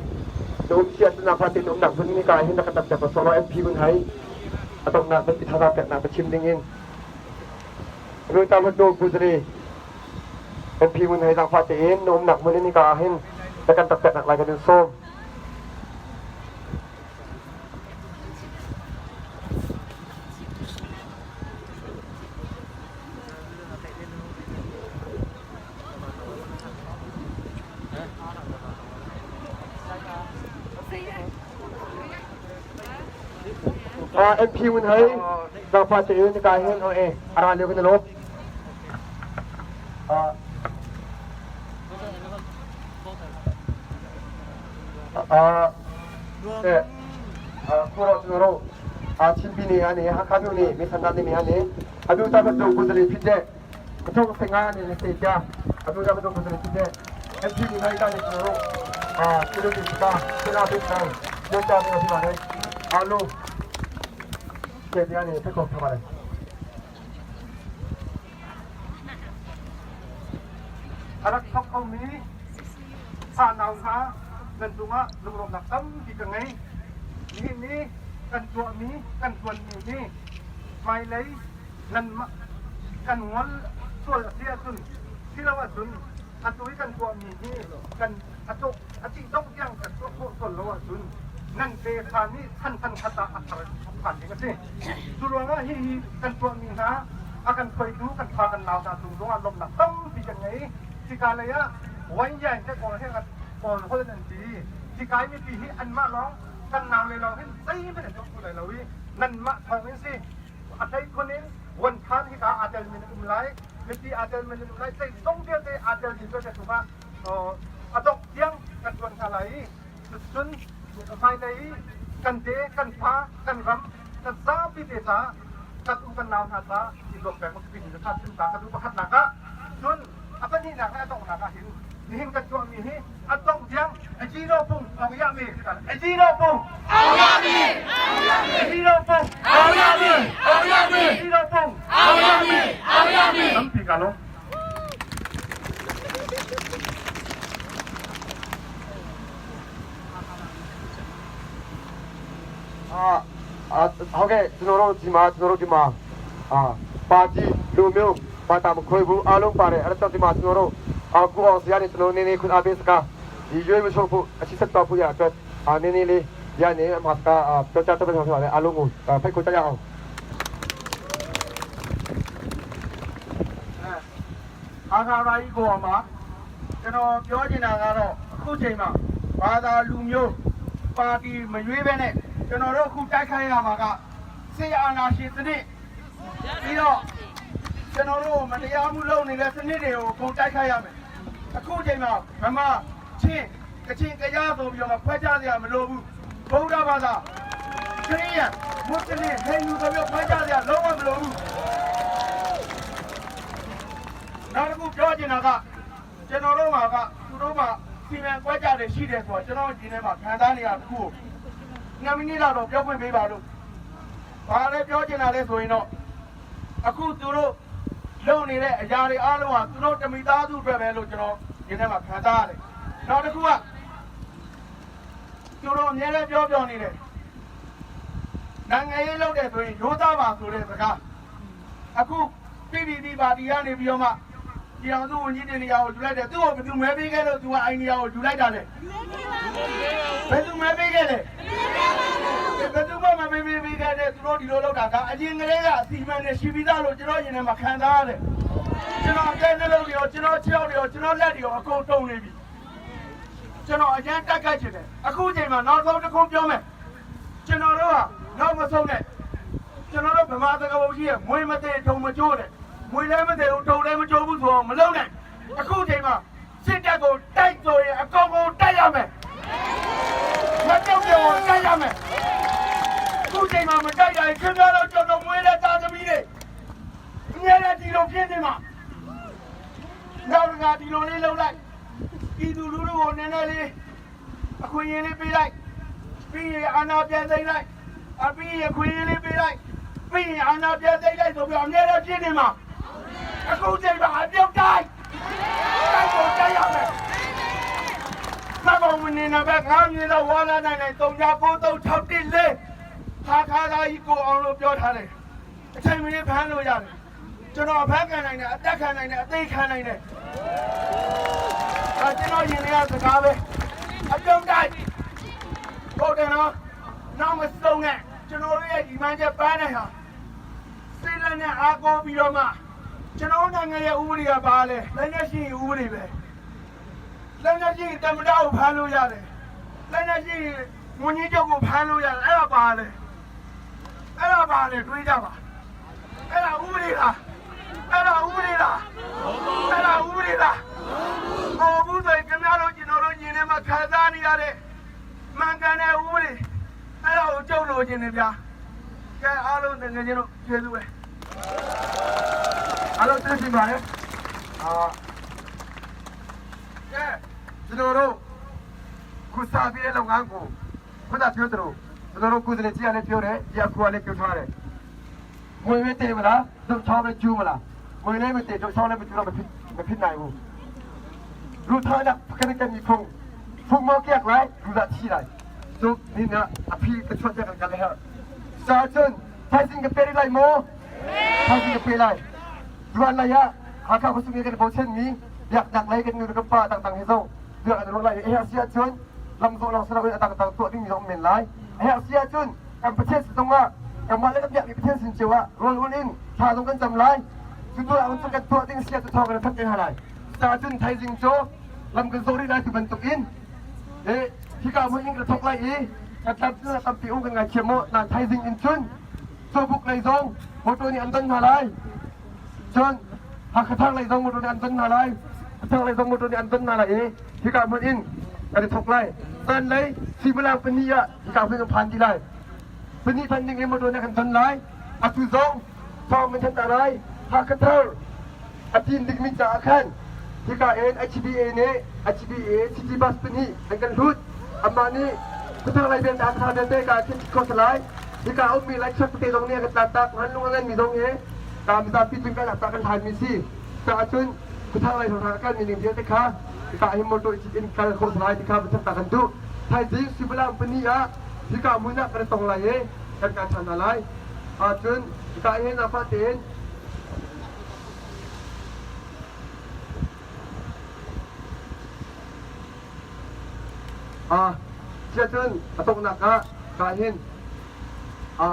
Speaker 7: ดูเชียร์นาฟาตินหนักคนนี้กายให้นักตับจากปสรเอ็มพีคนไทยอตรงนั้นเป็นพิธาแบบนาประชิมดิ้งอินรู้ตามดูกุศลีเอ็มพีคนไทยทางฟาตินนมหนักมือนี้กายให้นักตับแบบหนักลายกันส้ม อ่าเอ็มพีคนไทย Zaangfah tein nika hin e a ra lio kan i lawm. Chinpi nih ani Hakha nu nih mi san nih ani adu ta bantuk kuzali phit de thong senga ni se tia adu ta bantuk kuzali phit de MP ni nai ta ni ro a kilo ni ta sena pe ta yo ta ni ma ne alu ke dia ni thako thama ne
Speaker 1: A rak thawk khomi fanau hna nan cungah lunglawmhnak tampi ka ngei. Nihin ni kan tuahmi, kan ṭuanmi hi hmailei nanmah kan ngol sual a si ahcun silo ahcun atu i kan tuahmi hi kan a cawh a cih dongh tiang kan tuah khawh sual lo ahcun nan tefa nih chan chan khat ah a thar ṭhan ding a si. Cu ruangah hihi kan tuahmi hna a kan hruaitu kan fa kan nau hna cung zongah lawmhnak tampi kan ngei. Hika lei ah Wanya in kawl he kawl holh in an ti. Hika i mipi hi anmah lawng kan nau le lawng hin zeihmanh an tuah kho lai lo i nanmah thawng in si. A hleikhun in Vuanthan hika aa telmi nan um lai, mipi aa telmi nan um lai, zeizong vialte aa telmi vialte cungah a dongh tiang kan ṭuan hna lai i cuticun hmailei i kan te, kan fa, kan ram, kan zapi te caah kan u kan nau hna caah i zuam peng usih timi kha chim ta ka duh. Pakhatnak ah cun a pahnihnak le a donghnak ah hin nihin kan tuahmi hi a dongh tiang Ajino pung Aung Ajino pung Aung Ajino pung Aung Ajino pung Aung Tampi ka lawm.
Speaker 7: ဟုတ်ကဲ့ကျွန်တော်တို့ဒီမှာကျွန်တော်တို့ဒီမှာအာပါတီလူမျိုးဘာသာမခွဲဘူးအားလုံးပါတယ်အဲ့ဒါကြောင့်ဒီမှာကျွန်တော်တို့အခုအောင်စရနေကျွန်တော်နေနေခွန်အားပေးစကားဒီရွေးမချုပ်ဖို့အချစ်ဆက်တော့ဖို့ရအတွက်အာနေနေလေးရနေမှာစကားပြောကြားတတ်ပါပါတယ်အားလုံးကိုဖိတ်ခေါ်ကြရအောင်
Speaker 3: အာခါရာကြီးကိုအောင်ပါကျွန်တော်ပြောချင်တာကတော့အခုချိန်မှာဘာသာလူမျိုးပါတီမရွေးဘဲနဲ့ကျွန်တော်တို့အခုတိုက်ခိုက်ရမှာကစေအာဏာရှင်စနစ်ပြီးတော့ကျွန်တော်တို့မတရားမှုလုပ်နေတဲ့စနစ်တွေကိုအကုန်တိုက်ခိုက်ရမယ်အခုချိန်မှာဗမာချင်းကချင်ကရားဆိုပြီးတော့ခွဲခြားစရာမလိုဘူးဗုဒ္ဓဘာသာခရစ်ယာန်မွတ်စလင်ဟိန္ဒူဆိုပြီးခွဲခြားစရာလုံးဝမလိုဘူးနောက်တစ်ခုပြောချင်တာကကျွန်တော်တို့မှာကသူတို့မှာစီမံကွက်ကြတယ်ရှိတယ်ဆိုတော့ကျွန်တော်ဒီထဲမှာခံစားနေရတခုကို2မိနစ်လောက်တော့ပြောခွင့်ပေးပါလို့ဘာလဲပြောချင်တာလဲဆိုရင်တော့အခုသူတို့လုပ်နေတဲ့အရာတွေအားလုံးဟာသူတို့တမိသားစုအတွက်ပဲလို့ကျွန်တော်ဒီထဲမှာခံစားရတယ်နောက်တစ်ခုကသူတို့အများနဲ့ပြောပြောနေတယ်နိုင်ငံရေးလုပ်တယ်ဆိုရင်ရိုးသားပါဆိုတဲ့စကားအခု PPP ပါတီကနေပြီးတော့မှပြည်အောင်စုဝန်ကြီးတင်နေရာကိုယူလိုက်တယ်သူ့ကိုဘယ်သူမဲပေးခဲ့လို့သူကအိုင်နေရာကိုယူလိုက်တာလဲဘယ်သူမဲပေးခဲ့လဲဘယ်သူမှမပေးပေးပေးခဲ့တဲ့သူတို့ဒီလိုလုပ်တာကအရင်ကလေးကအစီအမံနဲ့ရှိပြီးသားလို့ကျွန်တော်ရင်ထဲမှာခံစားရတယ်ကျွန်တော်အကဲနှလုံးတွေရောကျွန်တော်ခြေထောက်တွေရောကျွန်တော်လက်တွေရောအကုန်တုံနေပြီကျွန်တော်အရင်တက်ခတ်ချင်တယ်အခုချိန်မှာနောက်ဆုံးတစ်ခုပြောမယ်ကျွန်တော်တို့ကနောက်မဆုံးနဲ့ကျွန်တော်တို့ဗမာစကားပုံရှိရမွေမသေးထုံမကျိုးတဲ့မွေလည်းမသေးဘူးထုံလည်းမကျိုးဘူးဆိုတော့မလုံးနဲ့အခုချိန်မှာစစ်တပ်ကိုတိုက်ဆိုရင်အကောင်ကုန်တိုက်ရမယ်မကြောက်ပြောတိုက်ရမယ်အခုချိန်မှာမတိုက်ရင်ခင်ဗျားတို့ကျွန်တော်မွေးတဲ့သားသမီးတွေအများနဲ့ဒီလိုဖြစ်နေမှာနောက်တကဒီလိုလေးလှုပ်လိုက်ပြည်သူလူထုကိုနည်းနည်းလေးအခွင့်အရေးလေးပေးလိုက်ပြီးရင်အာဏာပြန်သိမ်းလိုက်အပြီးရင်ခွင့်ရေးလေးပေးလိုက်ပြီးရင်အာဏာပြန်သိမ်းလိုက်ဆိုပြီးအများနဲ့ဖြစ်နေမှာအခုချိန်မှာအပြုတ်တိုက်တိုက်ကိုတိုက်ရမယ်မဘဝင်နေတာပဲငါမြင်တော့ဝါလာနိုင်နိုင်3 9 3 6 1 4ခါခါသားကြီးကိုအောင်လို့ပြောထားတယ်အချိန်မီဖမ်းလို့ရတယ်ကျွန်တော်ဖမ်းခံနိုင်တယ်အသက်ခံနိုင်တယ်အသေးခံနိုင်တယ်အဲကျွန်တော်ရင်ထဲကစကားပဲအပြုတ်တိုက်ဟုတ်တယ်နော်နောက်မဆုံးနဲ့ကျွန်တော်တို့ရဲ့ဒီမှန်းချက်ပန်းနေဟာစိတ်လက်နဲ့အားကိုးပြီးတော့မှကျွန်တော်နိုင်ငံရဲ့ဥပဒေကပါလဲလက်နဲ့ရှိရင်ဥပဒေပဲလက်နဲ့ရှိရင်တမ္ပတကိုဖမ်းလို့ရတယ်လက်နဲ့ရှိရင်ငွန်ကြီးချုပ်ကိုဖမ်းလို့ရတယ်အဲ့ဒါပါလဲအဲ့ဒါပါလဲတွေးကြပါ
Speaker 7: အဲ့ဒါဥပဒေလားအဲ့ဒါဥပဒေလားအဲ့ဒါဥပဒေလားဟောဘူးဆိုရင်ခင်ဗျားတို့ကျွန်တော်တို့ညီနေမှာခံစားနေရတဲ့မှန်ကန်တဲ့ဥပဒေအဲ့ဒါကိုကြုံလို့ခြင်းနေဗျာကဲအားလုံးတကယ်ချင်းတို့ကျေးဇူးပဲအားလုံးသိရှိပါတယ်အာကဲကျွန်တော်တို့ခုစားပြီးတဲ့လုပ်ငန်းကိုခုနပြောသလိုကျွန်တော်တို့ကုသလေကြီးကလည်းပြောတယ်ဒီအကူကလည်းပြောထားတယ် ငွေပဲတည်မလားဒုချောင်းပဲကျူးမလားငွေလည်းမတည်ဒုချောင်းလည်းမကျူးတော့မဖြစ်မဖြစ်နိုင်ဘူးလူထားတာခက်ခဲနေဖုန်းဖုန်းမောက်ကြလိုက်လူလာချီလိုက်သူနေနာအဖီကချွတ်ကြကလည်းဟာစာချွန်ထိုင်စင်ကပေလိုက်မောထိုင်စင်ကပေလိုက်ဒွန်လာရဟာခါခုစုငယ်ကဘောချင်မီอยากดักไล่กันนูกับป้าต่างๆให้ส่งเรื่องอะไรเอเชียชนลำโซลองสระต่างๆตัวที่มีสองเมนไลเอเชียชนกับประเทศตรงว่า กับมาแล้วกับอยากมีประเทศสินเจียวะรอลอุ่นชาตรงกันจำไรจุดตัวเอาจุดกันตัวดิ้งเสียจุดทองกันทักกันอะไรซาจุนไทยจิงโจลำกันโซรีได้จุบันตุกินเอ๊ะที่กามืออิงกระทกไลอีกระทำเสื้อตำปีอุ้งกันไงเชียโมนานไทยจิงอินจุนโซบุกไลซงโมตัวนี้อันตันอะไรจนหักกระทั่งไลซงโมตัวนี้อันตันอะไรกระทั่งไลซงโมตัวนี้อันตันอะไรเอ๊ะที่กามืออิงกระทกไลตันไลสีเวลาเป็นนี่อะที่กามือกันพันที่ไล Pini tanding imo do na kan tan lai atu zong thong man than tarai hakathar atin ding mi cha khan hika en HBA ne HBA city bus pini an kan lut amma ni kuthang lai ben ta kha ben te ka khin ko salai hika um mi lai chak te dong ne ka ta ta han lung ngan mi dong he ka mi ta pi chung ka ta kan than mi si ta chun kuthang lai thong kan mi ning te kha ka hi moto in kal ko salai ti kha ta kan du thai ji sibla pini a hika muna kan tong lai e kan ka than lai a chun ka he na fa ten a chia chun atok na ka ka hin a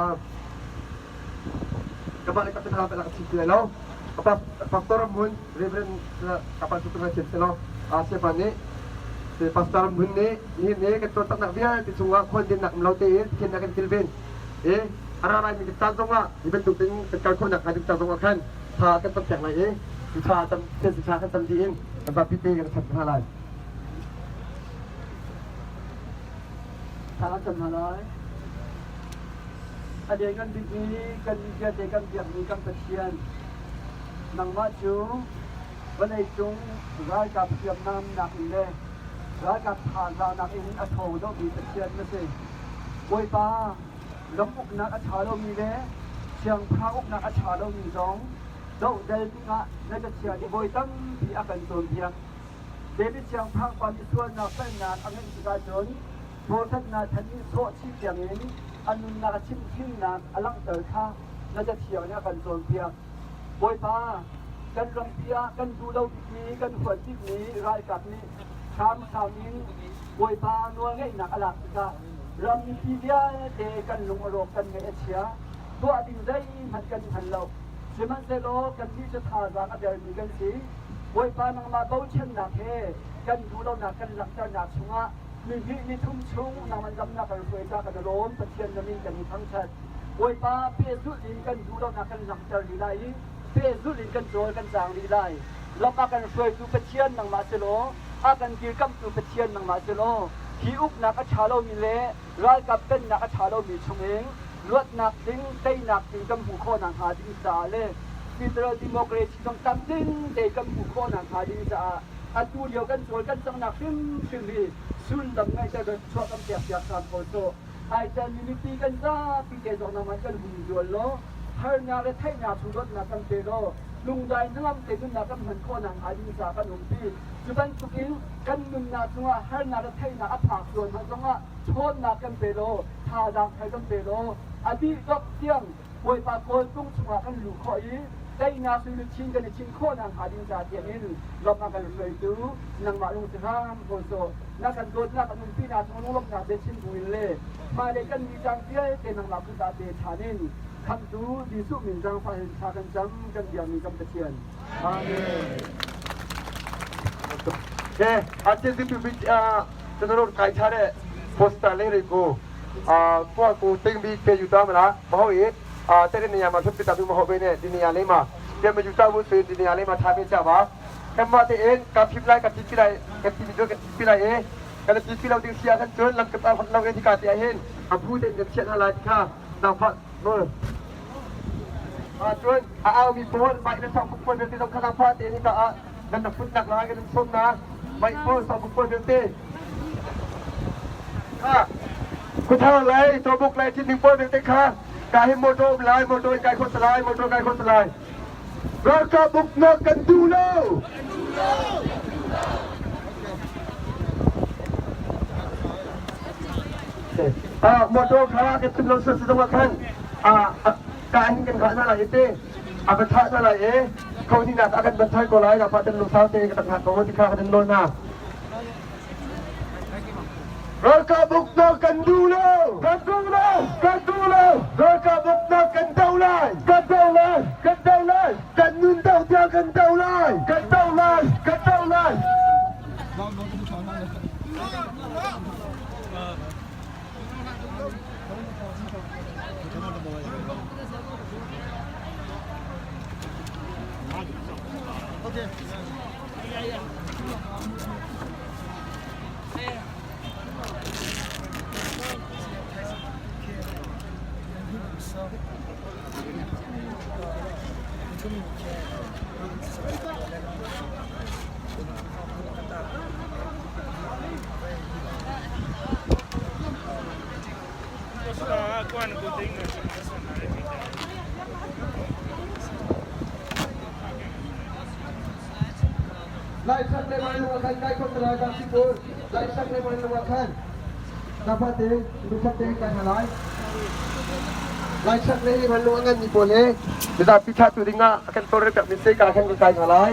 Speaker 7: kapal ka pinaka pala kasi sila lo kapag pastor mun reverend kapal su tu chin selo a se pa ni se pastor mun ni ni ne ka to tak nak bia ti chunga khon din nak mlo te khin na kan kilvin e ara rai mi ta zonga i ben tu tin kan kal khon nak ka ta zonga khan tha kan tam pek lai e tu tha tam te tha kan tam di in kan ba pi te kan that ha lai
Speaker 9: Tha kan hna lai. A deng kan bikmi kan mi vialte kan biakmi kan Pathian. Nangmah cu vawleicung ralkap hriamnam nakin le ralkap thazaang nakin a ṭho deuhmi Pathian na si. Bawipa, ram uknak a ṭha lomi le siangpahrang uknak a ṭha lomi zong dohdal dingah na cathiang i voi tampi a kan cawnpiak. David siangpahrang pa nih sualnak palhnak a ngeih tikah cun profet Nathan nih sawhchih tiangin a nunnak a chimhhrinnak a langhter kha na cathiang nih a kan cawnpiak. Bawipa, kan rampi ah kan duh lo bikmi, kan huat bikmi ralkap nih hramhram in Bawipa nawlngeihnak a lak tikah ram mipi vialte kan lung a rawk, kan ngaih a chia. Tuah ding zeihmanh kan hngal lo. Sihmanhsehlaw kannih cu thazaang a dermi kan si. Bawipa nangmah bochannak he kan duhlonak kan langhternak chungah nihnih nithum chung nangmah damnak kan hruai ca kan i lawm. Pathian na min kan i thangṭhat. Bawipa pehzulh in kan duhlonak kan langhter rih lai i pehzulh in kan cawl kan caang rih lai. Lam a kan hruaitu Pathian nangmah si law, a kan dirkamhtu Pathian nangmah si law, hi uknak a ṭha lomi le ralkap pennak a ṭha lomi chungin luatnak ding, teinak ding kan hmuh khawh nakhnga ding caah le federal democracy zong tam ding te kan hmuh khawh nakhnga ding caah atu lio kan cawl kan canghnak hrimhrim hi sullam ngeihter kan chuah kan pek piak hram ko sawh. Ai telmi mipi kan zapi te zong nangmah kan hun zual law harnak le theihnak chung dawtnak kan pe law lungdai hnangam te nunnak kan hman khawh nakhnga ding caah kan umpi. Cu bantukin kan nunnak cungah harnak le theihnak a phak sual hmanh zongah ṭhawnnak kan pe law thazaang thar kan pe law a dih dok tiang Bawipa kawltung chungah kan luh khawh i teinak suiluchin kan i chinh khawh nakhnga ding ca tiangin lam a kan hruaitu nangmah lung si hram ko sawh. Na kan dawtnak kan umpinak chung lunglawmhnak biachim buin le hmailei kan ni cang vialte nangmah kut ah pe ṭhan in Khamhtu Jesuh min zaangfah in thla kan cam kan biakmi kan Pathian.
Speaker 7: Amen. Ke ache general kai thare posta le re ko a kwa ko ting bi pe yuta mala ma ho e အာတဲ့နေရာမှာဆွပစ်တာမဟုတ်ဘဲနဲ့ဒီနေရာလေးမှာပြန်မယူတော့ဘူးဆိုရင်ဒီနေရာလေးမှာထားပေးကြပါကမ္မတဲ့ကဖိပလိုက်ကတိပိလိုက်ကတိပိကတိပိလိုက်အဲကတိပိလောက်တင်စီအခကျွန်းလက်ကတာဖတ်လောက်ဒီကတိဟင်အဖူးတဲ့ချက်လာခါနောက်ဖတ်နော် อาจนอามีโพสไปแล้วสองบุคคลเดียวที่ต้องข้ามพาเตนี่ก็อ่ะนั่นนักฟุตนักลายกันส้มนะไม่โพสสองบุคคลเดียวที่ค่ะคุณเท่าไรตัวบุกไรที่หนึ่งโพสเดียวที่ค่ะกายให้โมโตลายโมโตกายคนสลายโมโตกายคนสลายเราจะบุกนักกันดูแล้วอ่าโมโตค่ะกันขึ้นรถสุดสวัสดิ์อ่า kain kan kha na lai te a ba tha na lai e khau ni na akan ban thai ko lai ka pa ten lu sao te ka tak ko ti kha kan lo na รากบุกนกันดูโลกันดูโลกันดูโลรากบุกนกันเดาไลกันเดาไลกันเดาไลกันนุนเดาเดียกันเดาไลกันเดาไลกันเดาไล ไล่ชักในมันลงคันใกล้คนตลาดการที่โกไล่ชักในมันลงคันนับเตงดูชักเตงกันหลายไล่ชักในมันลงเงินมีโปเลเวลาพิชาตุดิงะกันตัวเรียบมิเซกากันกันหลาย